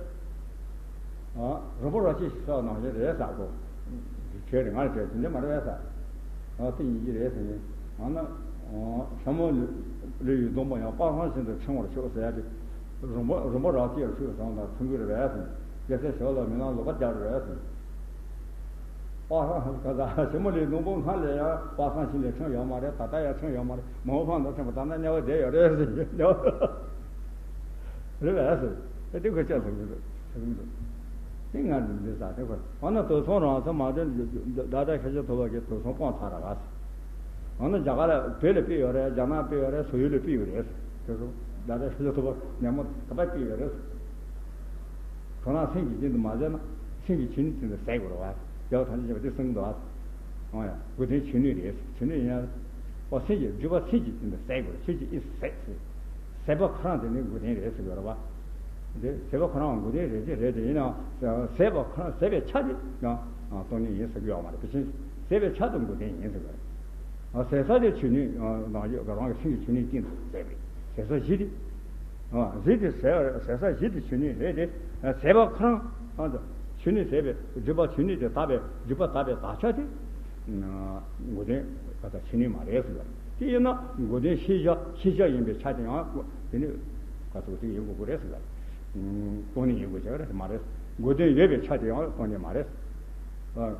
ཨ། རིན་པོ་ར་ཅི་ཟེར་བ་ནང་བཞིན་རེད་ཟེར་གོ། བྱས་རེད། ང་རེད་བྱས་དེ་འདྲ་མ་རེད་ཟེར། ཨ་དེ་ཡིན་གྱི་རེད་ཟེར་ནས། ཨ་ན། ཨ་ཤ་མོ་ལུས་ལུས་ཡི་སྡོང་པོ་ཡང་དཔག་བསམ་ཤིན་ཏུ་ཕྲེང་བར་ཤོག་ཟེར་ཡ་དེ། རིན་པོ་རིན་པོ་ར་ཅི་ཡར་ཤོག་བསམ་དང་མཚུངས་ཀྱི་རེད་པས་ཟེར། རྒྱལ་སྲས་ཞབས་ལ་མི་སྣང་ལོག་པར་རྒྱག་རེད་པས་ཟེར། དཔག་བསམ་ག་ས་ཤ་མོ་ལུས་སྡོང་པོ་སྔར་ལས་ཡང་དཔག་བསམ་ཤིན་ཏུ་ཕྲེང་ཡོད་མ་རེད། ད་ལྟ་ཡང་ཕྲེང་ཡོད་མ་རེད། མ་འོངས་པ་ན་ཕྲེང་བ་ད་ལྟ་དམྱལ་བ་བསྡད་ཡོད་རེད་ཟེར་གྱི། རེད་པས་ཟེར། ཨེ་དེ་ཁོ་ཅག་ལ་ཡོད་རེད་ཟེར་གྱི་འདུག་དེ་ང་འདི་ཟ་དེ་ཁོ་འོ་ན་དུག་གསུམ་རང་སོར་མ་དོན་བདག་ཅག་ཤཱཀྱ་ཐུབ་པ་གིས་དུག་གསུམ་སྤོང་ཚར་ར་ག་ཟེར། འོ་ན་རྒྱ་གར་ལ་བོད་ལ་ཕུལ་ཡོད་རེད། རྒྱ་ནག་ཕུལ་ཡོད་རེད། བལ་ཡུལ་ལ་ཕུལ་ཡོད་རེད། དེ་ཚོ་བདག་ཅག་ཤཱཀྱ་ཐུབ་པ་ཉམས་མོ་ག་པར་ཕུལ་ཡོད་རེད། ཁོ་རང་སེམས་ཀྱི་སྟེང་དུ་མ་ཟད་ན་སེམས་ཀྱི་ཆོས་ཉིད་སྟེང་དུ་ཟད་དགོས་རེད་བ། རྒྱལ་བ་ཐམས་ཅད་མཁྱེན་པ་དེ་གསུངས་འདུག་བ། འོ་ཡ། དགོས་དོན་ཆོས་ཉིད་རེད། ཆོས་ཉིད་ཡིན་ཡང་། འོ་སེམས་ཀྱི་སྒྲིབ་པ་སེམས་ཀྱི་སྟེང་དུ་ཟད་དགོས་རེད། ཆོས་ཀྱི་དབྱིངས་སུ་ཟད་ཟེར། ཟད་པ་ཁོ་རང་དེ་ནི་དགོས་དོན་རེད་ཟེར་དགོས་རེད་བ། དེ་ཟད་པ་ཁོ་རང་དགོས་དོན་རེད་དེ་རེད་དེ། ཡིན་ནའང་ཟད་པ་ཁོ་རང་ཟད་པའི་ཆ་དེ་ཡང་སྟོང་ཉིད་ཡིན་ཟེར་གྱི་ཡོད་མ་རེད། དེ་བཞིན་ཟད་པའི་ཆ་དེ་དགོས་དོན་ཡིན་ཟེར་དགོས་རེད། ཟད་ས་དེ་ཆོས་ཉིད་ནང་བཞིན་རང་གི་སེམས་ཀྱི་ཆོས་ཉིད་སྟེང་དུ་ཟད་པས། ཟད་ས་བཞི་དེ། བཞི་དེ་ཟད་ཟད་ས་བཞི་དེ་ཆོས་ཉིད་རེད་དེ། ཟད་པ་ཁོ་རང་ཆོས་ཉིད་ཟད་པའི་སྒྲིབ་པ་ཆོས་ཉིད་དེ་དག་པའི་སྒྲིབ་པ་དག་པའི་དག་ཆ་དེ། དགོས་དོན་ག་ས་ཆོས་ཉིད་མ་རེད་ཟེར་བ། དེ་ཡིན་ན་དགོས་དོན་ཤེས་བྱ་ཤེས་བྱ་ཡིན་པའི་ཆ་དེ་ཡང་དེ་ནི་ག་ཚོད་དེ་ཡིན་དགོས་ཀྱི་རེད་ཟེར་བ། སྟོང་ཉིད་ཡིན་དགོས་ཀྱི་རེད་མ་རེད། དགོས་དོན་ཡོད་པའི་ཆ་དེ་ཡང་སྟོང་ཉིད་མ་རེད། ཨ།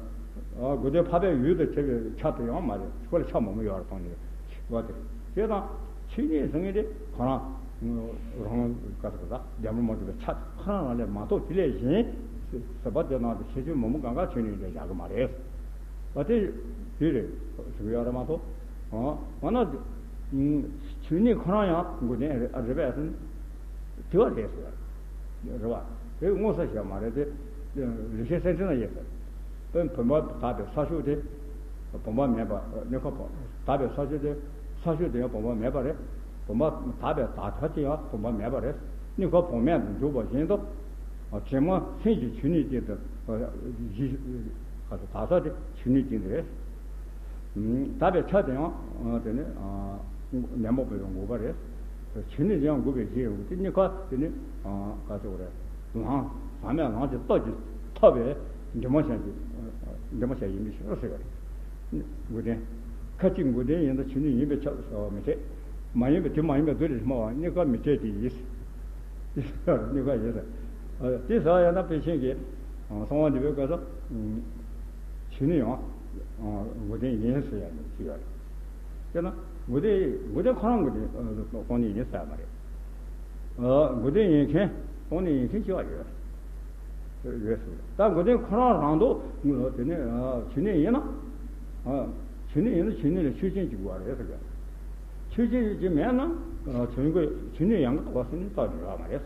ཨ། དགོས་དོན་འཕགས་པའི་ཡུལ་དུ་བྱེད་པའི་ཆ་དེ་ཡང་མ་རེད། ཁོ་ལ་ཆ་མང་པོ་ཡོད་རེད། སྟོང་ཉིད་བ་དེ་རེད། དེ་དང་ཆོས་ཉིད་ཟེར་མཁན་དེ་ཁོ་རང་རང་ག་ཟེར་ག་ཟེར་རྒྱ་མི་མ་གྲུབ་པའི་ཆ་ཁོ་རང་རང་ལས་མ་གཏོགས། དེ་ལས་གཞན་ཟེར་བ་དེ་ནང་དུ་ཁྱད་ཆོས་མང་པོ་གང་ག་ཆོས་ཉིད་དེ་བཞག་གི་མ་རེད། བ་དེ་དེ་རེད་ཟེར་གི་ཡོད་རེད་མ་གཏོགས། འོ་འོ་ན་ཆོས་ཉིད་ཁོ་རང་ཡང་དགོས་དོན་རེད་རེད་པས་ཟེར་ན། དེ་བ་རེད་ཟེར། རེད་བ། དེ་མངོན་གསལ་ཞིག་མ་རེད་དེ། རིགས་ཤེས་གསལ་ཁྲིད་ན་ཡོད་ཟེར། དཔེར་ན་བུམ་པ་དག་པའི་ས་ཕྱོགས་དེ་བུམ་པ་མེད་པ། གནས་སྐབས་དག་པའི་ས་ཕྱོགས་དེ་ས་ཕྱོགས་དེ་ཡང་བུམ་པ་མེད་པ་རེད། བུམ་པ་དག་པའི་དག་ཆ་དེ་ཡང་བུམ་པ་མེད་པ་རེད། གནས་སྐབས་བུམ་མེད་དུ་འཇུག་པ་བཞིན་དུ། དྲི་མ་སེམས་ཀྱི་ཆོས་ཉིད་ཅན་དུ་གཞི་ག་ཚོད་དག་ས་དེ་ཆོས་ཉིད་ཅན་དུ་རེད། དག་པའི་ཆ་དེ་ཡང་དེ་ནི་ཉོན་མོངས་པའི་འགོག་པ་རེད། ཆོས་ཉིད་ཡང་འགོག་པའི་གཞི་ཡིན། དེ་གཉིས་ཀ་དེ་ནི་ག་ཚོད་རེད། ལམ་ཟག་མེད་ལམ་གྱི་སྟོབས་ཀྱིས་ཐོབ་པའི་འདུས་མ་བྱས་ཀྱི་འདུས་མ་བྱས་ཡིན་པའི་ཕྱིར་ཟེར་བ་རེད། འགོག་དོན། ཁ་ཅིག་འགོག་དོན་ཡིན་ན་ཆོས་ཉིད་ཡིན་པས་ཁྱབ་ཟེར་བ་མི་འཐད། མ་ཡིན་པའི་དེ་མ་ཡིན་པའི་དོན་ལས་སྨྲ་བ་གཉིས་ཀ་མི་འཐད་དེ་ཡིན། གཉིས་ཀ་ཡིན་ཟེར། དེ་ཟེར་བ་ཡང་ན་དཔེ་ཅན་གྱི་གསང་བ་འདུས་པའི་སྐབས་སུ། ཆོས་ཉིད་ཡང་འགོག་དོན་ཡིན་ཟེར་ཡ་ནི་ཅི་ཡོད་རེད། དེས་ན་འགོག་དོན་འགོག་དོན་ཁོ་རང་འགོག་དོན་སྟོང་ཉིད་ཡིན་ཟེར་ཡ་མ་རེད། འགོག་དོན་ཡིན་མཁན་སྟོང་ཉིད་ཡིན་མཁན་ཅི་བ་ཡོད་རེད། ཡོད་ཟེར། ད་འགོག་དོན་ཁོ་རང་རང་ལྡོག་དེ་ནི་ཆོས་ཉིད་ཡིན་ན། ཆོས་ཉིད་ཡིན་ན་ཆོས་ཉིད་ལ་ཆོས་ཅན་གཅིག་དགོས་པ་རེད་ཟེར་གི། ཆོས་ཅན་གཅིག་མེད་ན། ཆོས་འགོག་ཆོས་ཉིད་ཡང་དག་པ་ཟེར་ནས་རྟོགས་ནས་ཡོད་མ་རེད།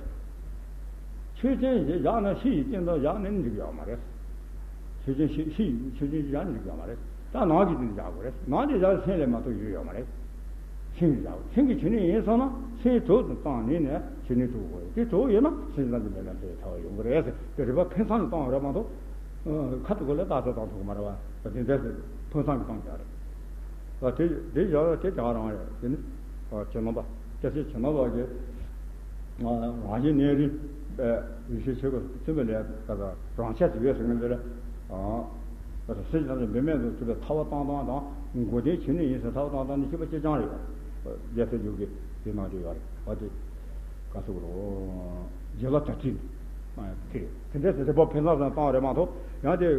ཆོས་ཅན་ཞིག་བཞག་ན་ཕྱི་ཡི་སྟེང་དུ་བཞག་ནས་འགྲིག་ཡོད་མ་རེད། ཆོས་ཅན་ཕྱི་ཕྱི་ཡི་ཆོས་ཅན་ཞིག་བཞག་ནས་འགྲིག་ཡོད་མ་རེད། ད་ནང་གི་སྟེང་དུ་བཞག་དགོས་རེད། ནང་དེ་བཞག་ན་སེམས་ལས་མ་གཏོགས་ཡུལ་ཡོད་མ་རེད། སེམས་ཀྱི་བཞག་སེམས་ཀྱི་ཆོས་ཉིད་ཡིན་སོང་ན་སེམས་དྲུག་ཏུ་བཏང་ནས་ནས་ཆོས་ཉིད་དྲུག་དགོས་རེད། དེ་དྲུག་ཡོད་ན་སེམས་ཙམ་གྱི་མེད་ལ་འབྲས་ཐལ་བ་ཡོང་གི་རེད་ཟེར། དེ་རིགས་པ་ཕན་ཚུན་ལ་བཏང་བ་རེད་མ་གཏོགས། ཁ་ཐུག་གོ་ལ་རྟགས་གསལ་བཏང་ཐུབ་ཀྱི་མ་རེད་བ། དེ་འདྲ་ཟེར་ཕུན་སུམ་གྱི་བཏང་རྒྱག་རེད། ད་དེ་དེ་བཞག་དེ་རྒྱག་རང་རེད། དེ་ནི་ཁྱེད་རྣམ་པ་སྐྱ་སེར་ཁྱེད་རྣམ་པ་གིས་རང་བཞིན་གནས་རིགས་པའི་ཡེ་ཤེས་ཆོས་སྐུ་བཙུན་པའི་ལས་ཀ་དང་རང་ཆས་སུ་ཡོད་ཟེར་མཁན་དེ་ལ། སེམས་ཅན་ཐམས་ཅད་འབད་མེད་དུ་གྱུར་པའི་ཐར་པ་གཏོང་སྟངས་དང་། མགོ་ལྡན་ཇི་སྙེད་ཡིན་ཟེར་ཐར་པ་གཏོང་སྟངས་ནི་ཁྱད་པར་ཅི་ཅང་རེད། རྒྱལ་སྲས་འཇུག་གི་དེ་ནང་དུ་ཡོད་རེད། འོ་དེ་ག་ཟེར་དགོས་རེད། བརྗོད་ལ་དར་ཅིག་དེ་དེ་འདྲ་ཟེར་དེ་བོ་ཕན་ཚུན་གཏོང་རེད་མ་གཏོགས། ཡང་དེ་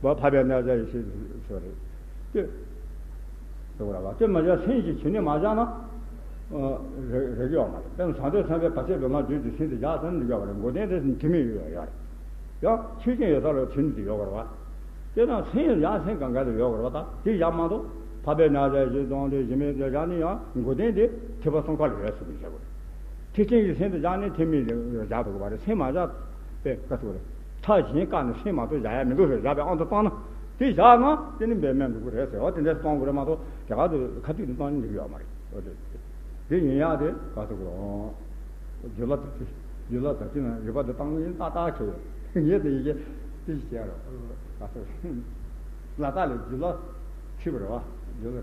བ་ཕ་བའི་ན་ཟེར་ཞེས་ཟེར་རེད། དེ་ཟེར་བ་རེད་བ། དེ་མ་བྱ་སེམས་ཀྱི་ཇི་སྙེད་མ་བཞག་ན། རེག་རེག་ཡོད་མ་རེད། དཔེར་ན་བྱང་ཆུབ་སེམས་དཔའི་བར་ཆད་མེད་ལམ་རྒྱུད་ཀྱི་སེམས་དེ་བཞག་ཟེར་ན་འགྲིག་ཡོད་མ་རེད། མགོ་ལྡན་དེ་དྲི་མེད་ཡོད་ཡོད་རེད། ཡང་ཆོས་ཅན་ཡོད་ས་ལ་དྲི་མེད་དེ་ཡོད་དགོས་རེད་བ། དེ་ན་སེམས་ཡང་སེམས་གང་ག་ལ་ཡོད་དགོས་རེད་བ། ད་དེ་བཞག་མ་གཏོགས་འཕགས་པའི་ཉག་གཅིག་བཞི་སྟོང་དེ་གཞི་མེད་དེ་བཞག་ནས། ཡང་མགོ་ལྡན་དེ་ཐེག་པ་གསུམ་ཀ་ལ་ཡོད་ཟེར་ནས་བཞག་དགོས་རེད། ཐེག་ཆེན་གྱི་སེམས་དེ་བཞག་ནས་ཐེག་དམན་དེ་བཞག་ཐུབ་དགོས་པ་རེད། སེམས་མ་བཞག་པའི་སྐབས་སུ་རེད། ཕྲ་ཞེན་བཀག་ནས་སེམས་མ་གཏོགས་བཞག་ཡ་མི་འདུག་ཟེར་བཞག་པའི་དབང་དུ་བཏང་ན། དེ་བཞག་ན་དེ་ནི་འབད་མེད་འགྲོ་གི་རེད་ཟེར་བ་དེ་འདྲ་གཏོང་དགོས་རེད་མ་གཏོགས། དེ་ག་དུ་ཁ་ཐུག་ཏུ་གཏོང་ནི་འགྲིག་གི་ཡོད་མ་རེད། འོ་དེ་དེ་ཡིན་ཡག་དེ་ག་ཟེར་དགོས་རེད། རྒྱུ་ལ་དག་ཅིག་རྒྱུ་ལ་དག་ཅིག་ན་རིག་པ་དེ་བཏང་ཡིན་ཏག་ཏག་ཁྱེར་ཡོད། ངས་དེ་ཡི་གེ་དེ་ཞིག་བྱས་རོགས་ག་ཟེར། ལ་དག་ལས་རྒྱུ་ལ་ཁྱེར་བ་རེད་བ། རྒྱུ་ལ་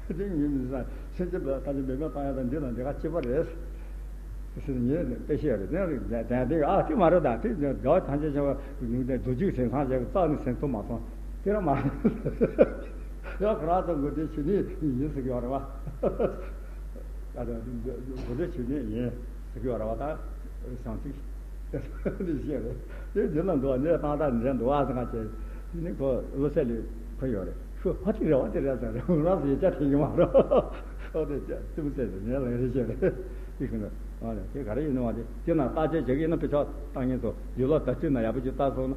ཁྱེར་དེ་ངས་མི་ཟ་སེམས་ཅན་པ་ད་ཅི་འབད་མེད་བཏང་ཡག་དང་འདི་དང་འདི་ག་གཅིག་པ་རེད། ཟེར་ནས་ངས་དཔེ་བཤད་རེད། དེ་རིགས་དེ་དེ་ཨ་དེ་མ་རེད། ད་དེ་དགྲ་བོ་ཐམས་ཅད་བྱ་བ་མདོ་རྒྱུད་སེམས་ཁམས་བྱ་བའི་རྩ་ནས་སེམས་ཐུབ་མ་སོང་། དེ་ར་མ་རེད། ཡང་ཁོ་རང་ཚོ་མགོ་དེ་ཆུ་ནི་ཡིན་ཟེར་གི་ཡོད་རེད་བ། ཨ་ད་མགོ་དེ་ཆུ་ནི་ཡིན་ཟེར་གི་ཡོད་རེད་བ། ད་བྱང་ཚིག་དེ་བཤད་རེད། དེ་འདི་ལ་འདུག་བ། འདི་ལ་ཏག་ཏག་འདི་འདུག་བ་ཟེར་ག་བྱས། དེ་ནི་ཁོ་བློ་གསལ་ལས་ཁོ་ཡོད་རེད། ཤོ་ཕ་ཅིག་རེད་བ། དེ་རེད་ཟེར་རེད། ང་རང་ཚོ་ཡིག་ཆ་མཁྱེན་གྱི་མ་རེད། ཨོ་དེ་ལྟ་བུ་བཙལ་ཏེ་ངས་ལན་རེ་བཤད་རེད། དེ་ཤིང་ནི་ཨ་ནི་དེ་ག་རེ་ཡིན་ནི་བ། དེ་དེ་ན་བརྟག་དཔྱད་བྱེད་ཀྱི་ཡིན་ན། དཔེ་ཆ་བཏང་མཁན་ཚོ་ཡུལ་ལ་དར་ཅིག་ན་ཡག་པོ་ཅིག་བལྟས་སོང་ན།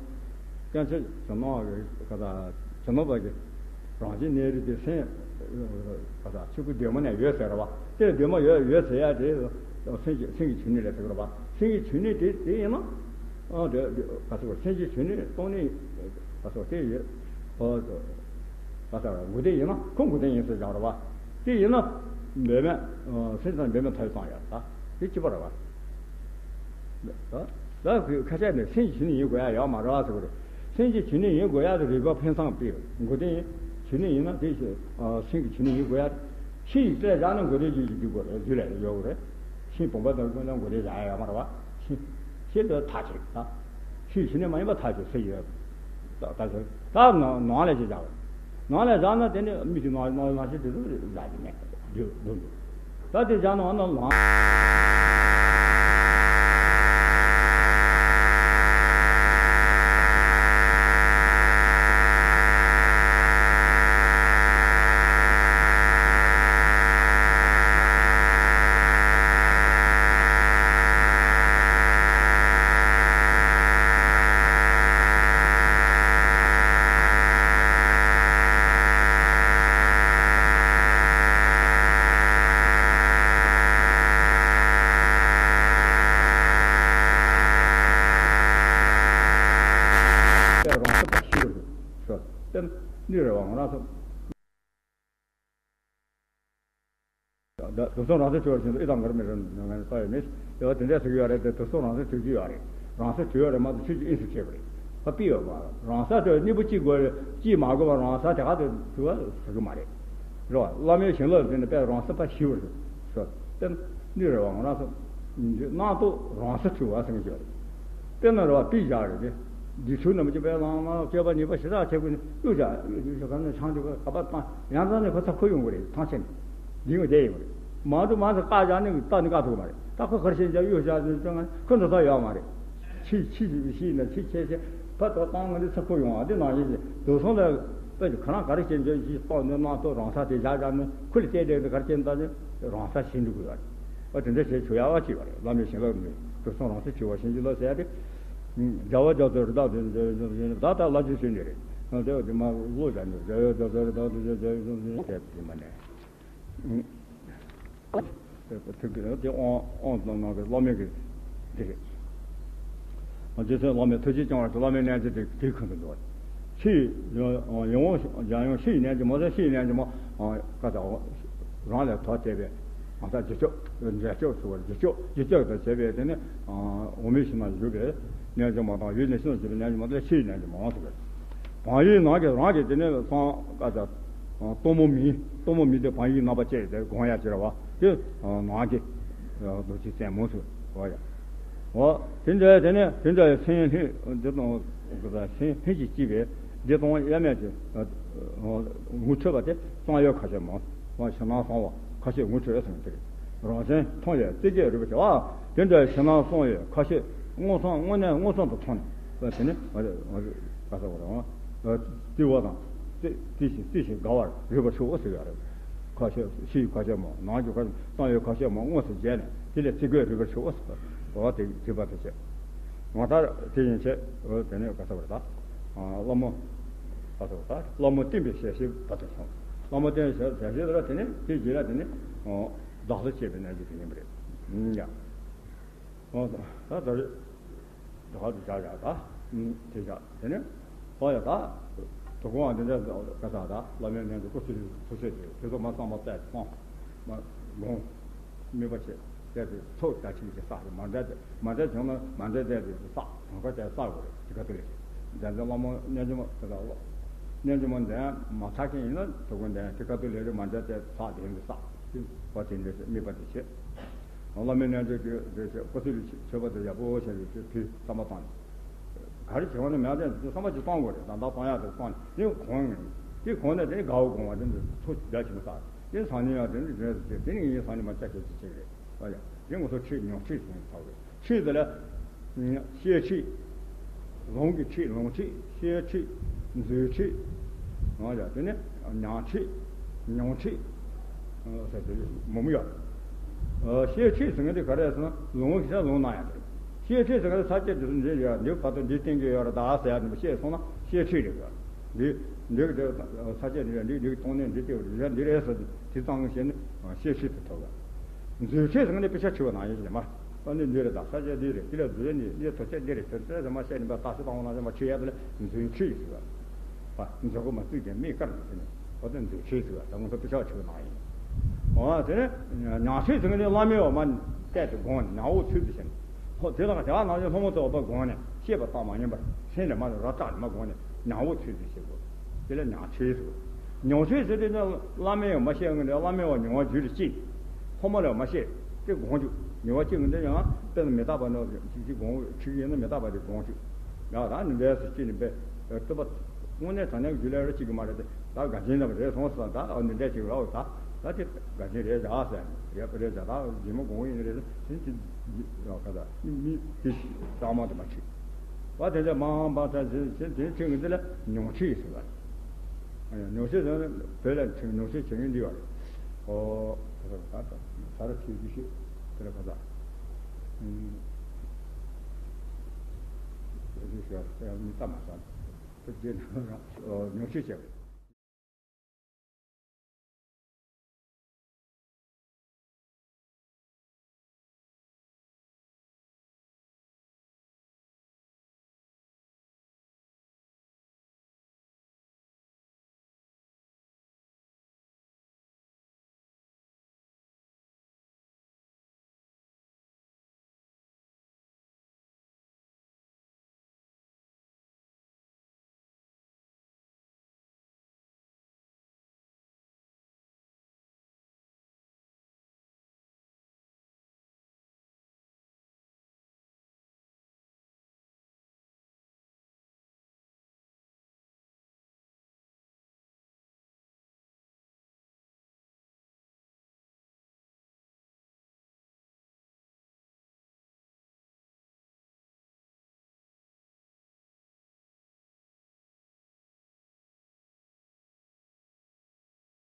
སྐྱོན་ཆ་ཇོ་ནང་གི་ག་ད་ཇོ་ནང་པ་གི་རང་བཞིན་གནས་རིགས་དེ་སེམས་ག་ད་ཆོས་སྐུ་གདོད་མ་ནས་ཡོད་ཟེར་བ། དེ་གདོད་མ་ཡོད་ཡོད་ཟེར་ཡ་དེ་སེམས་ཀྱི་སེམས་ཀྱི་ཆོས་ཉིད་རེད་ཟེར་གི་རེད་བ། སེམས་ཀྱི་ཆོས་ཉིད་དེ་དེ་ཡིན་ན། ཨ་དེ་དེ་ག་ཚོད་སེམས་ཀྱི་ཆོས་ཉིད་སྟོང་ཉིད་ག་ཚོད་དེ་ཡོད། ཨོ་དེ་ག་ཚོད་མགོ་ལྡན་ཡིན་ན་ཁོ་མགོ་ལྡན་ཡིན་ཟེར་བཞག་རེད་བ། དེ་ཡིན་ན་འབད་མེད་སེམས་ཙམ་འབད་མེད་ཐལ་བཏང་ཡོད་ད། དེ་གཅིག་པ་རེད་བ། ད་ཁ་ཤས་ནས་སེམས་ཀྱི་ཆོས་ཉིད་ཡིན་དགོས་ཡ་ཡོད་མ་རེད་བ་ཟེར་གི་རེད། སེམས་ཀྱི་ཆོས་ཉིད་ཡིན་དགོས་ཡ་དེ་རིགས་པ་ཕན་ཚུན་དཔེ་མགོ་ལྡན་ཆོས་ཉིད་ཡིན་ན་དེ་སེམས་ཀྱི་ཆོས་ཉིད་ཡིན་དགོས་ཡ། ཕྱི་ཡི་རྩལ་བཞག་ན་མགོ་ལྡན་རྒྱུད་ཀྱི་རྒྱུད་དགོས་རེད། རྒྱུད་ལ་ཡོད་དགོས་རེད། ཤིང་བུམ་པ་དང་ཀུན་ལ་མགོ་ལྡན་བཞག་ཡ་ཡོད་མ་རེད་བ། ཤིང་ཤིང་དེ་ཐག་ཆོད་ད། ཕྱི་ཡི་ཆོས་ཉིད་མ་ཡིན་པ་ཐག་ཆོད་ཟེར་ཡོད། ད་ད་ད་ནང་ནང་ལ་ཅིག་བཞག་པ། ནང་ལ་བཞག་ན་དེ་ནི་མི་ཞིག་ནང་ནང་ནང་ཞིག་དེ་ཚོ་བཞག་གི་མེད། རྒྱུད་རྒྱུད་འདུག་ད་དེ་བཞག་ན་ནང་ལ། རང་སེམས་པ་ཤི་བར་འགྱུར། དེ་ནི་རེ་བ་ང་རང་སེམས། དུག་གསུམ་རང་སར་གྲོལ་བ་བཞིན་དུ། ཨི་དང་གར་མི་རུང་ངན་ས་ཡོད་མེད། དེ་བ་དེ་འདྲ་ཟེར་གྱི་ཡོད་རེད་དེ། དུག་གསུམ་རང་སར་གྲོལ་གྱི་ཡོད་རེད། རང་སར་གྲོལ་ཡོད་རེད་མ་གཏོགས་ཆོས་ཀྱི་དབྱིངས་སུ་ཆོད་པ་རེད། ད་ཕི་ཡོད་མ་རེད། རང་སར་གྲོལ་གཉིས་པོ་གཅིག་དགོས་རེད། གཅིག་མ་དགོས་པ་རང་སར་དེ་ག་དུ་གྲོལ་བ་ཟེར་གྱི་མ་རེད། རེད་བ། བླ་མའི་བྱིན་རླབས་ཟེར་ནས་དཔེ་རང་སེམས་པ་ཞི་བར་ཟེར། དེ་ནི་རེད་བ། ང་རང་ཚོ་རྣམ་རྟོག་རང་སར་གྲོལ་བ་ཟེར་གྱི་ཡོད་རེད། དཔེར་ན་རེད་བ། པི་བཞག་རེད་དེ། འདི་ཚུལ་རྣམ་པ་ཅི་བས་བླངས་ན། སྤྱོད་པ་ཉེས་པ་ཞེ་དྲག་བྱེད་དགོས་ནས་གཡུག་བཞག་གཡུག་བཞག་ག་ནས་ཆང་དེ་ག་པར་བཏང་། ཡང་དག་ནས་ཁོ་ཚ་ཁོ་ཡོང་གི་རེད། ཐང་ཆད་ནས་འདི་ངོ་བསྡད་ཡོང་གི་རེད། མང་དུ་མང་དུ་བཀག་བཞག་ནས་བལྟ་ནས་བཀག་ཐུབ་ཀྱི་མ་རེད། ད་ཁོ་གར་ཕྱིན་བཞག་གཡུག་བཞག་ནས་ཁོ་འགྲོ་ས་ཡོད་མ་རེད། ཕྱི་ཕྱི་ཕྱི་ན་ཕྱི་ཁྱེར་ཁྱེར་ཕར་དོ་བཏང་ང་འདི་ཚ་ཁོ་ཡོང་བ་འདི་ནང་བཞིན་གྱི་དུག་གསུམ་ལ་དཔེ་ཁོ་རང་ག་རེ་བྱེད་འཇོན་ཞིག་གཏོང་ནས་རྣམ་རྟོག་རང་སར་དེ་བཞག་བཞག་ནས་ཁུ་ལ་བལྟས་བསྡད་དེ་གར་ཕྱིན་ད་ནི་རང་སར་ཞི་འགྲོ་གི་ཡོད་རེད། ཨ་དེ་འདྲ་བྱས་བྱུང་ཡག་ཅིག་ཡོད་རེད། བླ་མའི་བྱིན་རླབས་ནི་དུག་གསུམ་རང་སར་གྲོལ་བ་བྱིན་གྱིས་རློབས་ཟེར་ཡ་དེ། རྒྱལ་བ་རྒྱ་མཚོའི་རི་དྭགས་དེ་ད་ལྟ་བླ་ཆོས་ཞུས་ནི་རེད། དེ་བ་དེ་མ་བློ་བྱ་ནི་རྒྱལ་བ་རྒྱ་མཚོའི་རི་དྭགས་དེ་རྒྱལ་བའི་བཟུང་ནི་དེ་དེ་མ་ནས། ཐུགས་ཀྱི་དེ་དབང་དབང་དང་ནང་གི་བླ་མའི་གི་དེ་རེད། རྗེ་བཙུན་བླ་མའི་ཐུགས་རྗེ་བསྐྱངས་པ་དེ་བླ་མའི་རྣལ་འབྱོར་དེ་དེའི་ཁོངས་སུ་འདུ་བ། ཕྱི་ཡི་ཡང་ཡང་ཕྱི་ཡི་རྣལ་འབྱོར་མ་ཟེར། ཕྱི་ཡི་རྣལ་འབྱོར་མ་ཀ་ད་རང་ལས་ཐོག་བལྟས་པའི་ང་ད་རྗེས་ཕྱོགས་འབྲས་ཕྱོགས་ཟེར་བ། རྗེས་ཕྱོགས་རྗེས་ཕྱོགས་དང་བྱས་པའི་དེ་ནི་འོག་མིན་ཕྱི་ནང་བཞུགས་པའི་རྣལ་འབྱོར་མ་དང་། ཡུལ་ནས་ཕྱི་ནང་བཞུགས་པའི་རྣལ་འབྱོར་མ་དེ་ཕྱི་ཡི་རྣལ་འབྱོར་མ་ཟེར་བས། བག་ཡོད་ནང་གི་རང་གི་དེ་ནས་སང་ཀ་ད་སྟོང་པོ་མིན། སྟོང་པོ་མིན་དེ་བག་ཡོད་རྣམ་པ་ཅན་དེ་སྒོམ་ཡ་ཅིག་རེད་བ། དེ་ནང་གི་རྡོ་རྗེ་རྩེ་མོ་ཟེར་བ་ཡ། འོ་དེ་འདྲ་དེ་ནས་དེ་འདྲ་སེམས་ལྷོད་འདི་དང་སེམས་ལྷོད་ཀྱིས་སྐྱེས་པའི་ བདེ་སྟོང་དབྱེར་མེད་ཀྱི་ངོ་འཕྲོད་པ་དེ་གསང་ཡུལ་ཁ་ཕྱེ་མ། ཞེད་སྣང་གསང་བ་ཁ་ཕྱེ་ངོ་འཕྲོད་ཟེར་ནས་དེ་རེད། རང་བཞིན་མཐོང་བའི་རྩིབས་བརྒྱད་རུས་པའི་ཕྱེ། ཨ་དེ་འདྲ་ཞེད་སྣང་གསང་བའི་ཁ་ཕྱེ་མངོན་སུམ་དངོས་གནས་མངོན་སུམ་དུ་མཐོང་ནས་དེ་ནི་ང་ཚོ་ང་ཚོ་ག་ས་བར་རྩི་བ་དང་རྩི་རྩི་ཞིང་རྩི་ཞིང་དགའ་བར་རུས་པ་ཕྱེའོ་ཟེར་ཡ་རེད། ཁ་ཕྱེ་ཕྱི་ཡི་ཁ་ཕྱེ་མ་ནང་གི་ཁ་ཕྱེ་མ་གསང་བའི་ཁ་ཕྱེ་མ་དངོས་སུ་མཇལ་ནས་དེ་ལས་རྩིབས་བརྒྱད་རུས་པ་ཕྱེའོ་ཟེར་བ་དེ་དྲིས་པ་དེ་བྱས། ང་ལྟར་དེ་ཡིན་ཕྱིར་དེ་ནས་ག་ས་བར་ད་ལྷ་མོ་ག་ས་བར་ད་ལྷ་མོ་བསྟན་པའི་ཞལ་བཞེས་པ་དེ་སོང་། ལྷ་མོ་བསྟན་པའི་ཞལ་བཞེས་དེ་ལ་དེ་ནས་དེ་རྗེས་ལ་དེ་ནས་བདག་ལ་གཅེས་པའི་རྣལ་འབྱོར་དེ་ཡིན་པ་རེད། ཡ། ཨོ་ད་ད་རེད། ད་ག་དུ་བཞག་བཞག་ད། དེ་བཞག་དེ་ནས་ཨོ་ཡ་ད། དོ་དགོང་བ་འདི་འདྲ་ག་ས་ད་བླ་མའི་རྣལ་འབྱོར་སྐུ་ཚེ་ཐུགས་སྲས་དེ་དེ་ཚོ་མ་བསམ་པ་བཙལ་སོང་། མ་དགོངས། དམིགས་པ་བྱས་བཙལ་ཏེ་ཚོགས་རྒྱ་ཆེན་གྱི་བསགས་མ་འདྲ་དེ་མ་འདྲ་བྱུང་ན་མ་འདྲ་བཙལ་ཏེ་བསགས་གང་ག་དེ་བསགས་དགོས་རེད། དེ་ག་དུ་ལས་བྱས་འཛམ་བུ་གླིང་བླ་མ་རྣལ་འབྱོར་མ་དེ་དག་ལོ། རྣལ་འབྱོར་མ་འདི་མ་ཚར་མཁན་ཡིན་ན་དོ་དགོང་འདི་དེ་ག་དུ་ལས་རེད་མ་འདྲ་དེ་བསགས་དེ་འདི་བསགས་དེ་བ་དེ་འདྲ་དམིགས་པ་དེ་བྱས། བླ་མའི་རྣལ་འབྱོར་གྱི་རེ་ཞིག་སྐུ་ཚེ་ལ་མཆོད་པ་དེ་ཡག་པོ་བྱས་ཏེ་དེ་བསམ་པ་བཏང་ནས། ག་རེ་བྱེད་དགོས་ནི་མེད་དེ་བསམ་པ་ཅིག་བཏང་དགོས་རེད། ད་ལྟ་བཏང་ཡག་དེ་བཏང་ནས་དེ་གོང་ནས་དེ་གོང་ནས་དེ་ནི་དགའ་བོ་དགོངས་པ་དེ་འདི་ཚོ་རྒྱ་ཆེན་པོ་བསགས་དེ་སང་ཉིན་ཡང་དེ་འདི་དེ་ནི་དེ་ནི་ངས་སང་ཉིན་མ་ལྕགས་ཁྱེད་ཀྱི་ཆེད་རེད། ཨ་ཡ་དེ་ང་ཚོ་ཁྲིད་ཉོག་ཁྲིད་ཟེར་ནས་ཚར་བས། ཁྲིད་དེ་ལ། བཤད་ཁྲིད། ལུང་གི་ཁྲིད། ལུང་ཁྲིད། བཤད་ཁྲིད། མཛོད་ཁྲིད། ང་ཡ་དེ་ནི་ཉག་ཁྲིད། ཉུང་ཁྲིད། ཟེར་དེ་མང་པོ་ཡོད། བཤད་ཁྲིད་ཟེར་མཁན་དེ་ག་རེ་ཟེར་ན་ལུང་ཞིག་ལུང་གནང་ཡ་དེ་རེད། བཤད་ཁྲིད་ཟེར་མཁན་དེ་ས་བཅད་དེ་ཚོ་འདི་ཡོད་འདི་བར་དུ་འདི་བསྟན་གྱི་ཡོད་རེད་ད་ཟེར་ཡ་དེ་བཤད་སོང་ན་བཤད་ཁྲིད་རེད་ག་འདི་འདི་གི་དེ་ས་བཅད་འདི་འདི་འདི་གི་སྟོང་ནས་འདི་སྐྱེ་བ་རེད་འདི་རེད་ཟེར་དེ་གཙང་བཤད་ནི་བཤད་ཁྲིད་དུ་ཐོབ་ག་མཛོད་ཁྲིད་ཟེར་མཁན་དེ་དཔེ་ཆ་ཁྲིད་པ་ནང་བཞིན་རེད་མ། ཨ་ནི་འདི་རེད་ད་ས་ཆ་འདི་རེད་འདི་ལ་འདི་རེད་ནི་འདི་དོ་ཆ་འདི་རེད་དོ་ཆ་རེད་མ་བཤད་ནི་པ་ད་སི་བཏང་བ་ནང་བཞིན་མ་ཁྲིད་ཡ་དེ་ལ་མཛོད་ཁྲིད་ཟེར་བ། མཛོད་སྒོ་མ་བཙུགས་ཀྱང་མིག་དཀར་ནས་ཟེར་ནས་ཨོ་དེ་མཛོད་ཁྲིད་ཟེར་བ་ད་ང་ཚོ་དཔེ་ཆ་ཁྲིད་པ་ནང་བཞིན། ཨོ་དེ་ནས་ཉག་ཁྲིད་ཟེར་མཁན་དེ་བླ་མའི་འོག་མ་བལྟས་ཏེ་དགོངས་ནས་ཉག་འོག་ཚུད་དེ་བྱས་ནས་ཨོ་དེ་ལ་དེ་བ་ནང་བཞིན་ལྷ་མོ་ཚོ་འོག་པ་དགོངས་ནས་བཤད་པ་ལྟ་མ་ཉན་པར་སེམས་ལ་མ་ར་སྐྲག་ནས་མ་དགོངས་ནས་ཉག་འོག་ཚུད་དེ་བྱེད་དགོས། དེ་ལ་ཉག་ཁྲིད་ཟེར། ཉུང་ཁྲིད་ཟེར་དེ་ནི་བླ་མའི་འོག་མ་བཤད་ངེས་རེད། བླ་མའི་འོག་མྱུར་བ་རྒྱུད་ལ་སྐྱེས། ཕོ་མོ་ལ་མ་བཤད་དེ་དགོངས་བཅུག་མྱུར་བ་སྐྱེ་ངེས་དེ་ཡང་དཔེར་ན་མི་རྟག་པ་ནི་ཅིག་ཅིག་དགོངས་ཁྲིད་ཡིན་ན་མི་རྟག་པ་དེ་དགོངས་བཅུག་ཡང་ད་ནི་འདྲ་སེ་སྐྱེས་ནས་པས་སྟོན་པ་དངོས་གནས་དྲང་གནས་ཀྱི་རྒྱུད་ལ་རེ་གཅིག་གི་མ་རེད་དེ་ད་དགའ་ཆེན་ཙམ་རེད་སོང་ཙང་ད་འོ་འདི་འདྲ་ཅིག་རོགས་ད་ད་དེ་དགའ་ཆེན་རེད་བཞག་ཟེར་ཡ་རེད་བཞག་ད་རྗེས་མ་དགོངས་ཡིན་རེད་དེ་ཅི་ཡང་ཁ་ད་མི་མི་དེ་གཙང་མ་དེ་མ་ཁྲིད། བ་དེ་འདྲ་མང་མང་ཚར་ཟིན་ཟིན་དེ་ཁྲིད་ངེས་དེ་ལ་ཉུང་ཁྲིད་ཟེར་བ། ཉོག་བཤད་ཟེར་ན་བོད་ལ་ཁྲིད་ཉོག་བཤད་བྱེད་མཁན་འདི་བ་རེད། ཨོ། ད་ད་ད་ད་ར་ཁྲིད་རྒྱུ་ཤེས་དེ་ར་ཁ་ད། ཨུམ། རེད་ཤག་ད་ཡང་མི་ལྟ་མ་ཟ། དེ་རྗེས་ན་རང་ཉོག་བཤད་བྱས།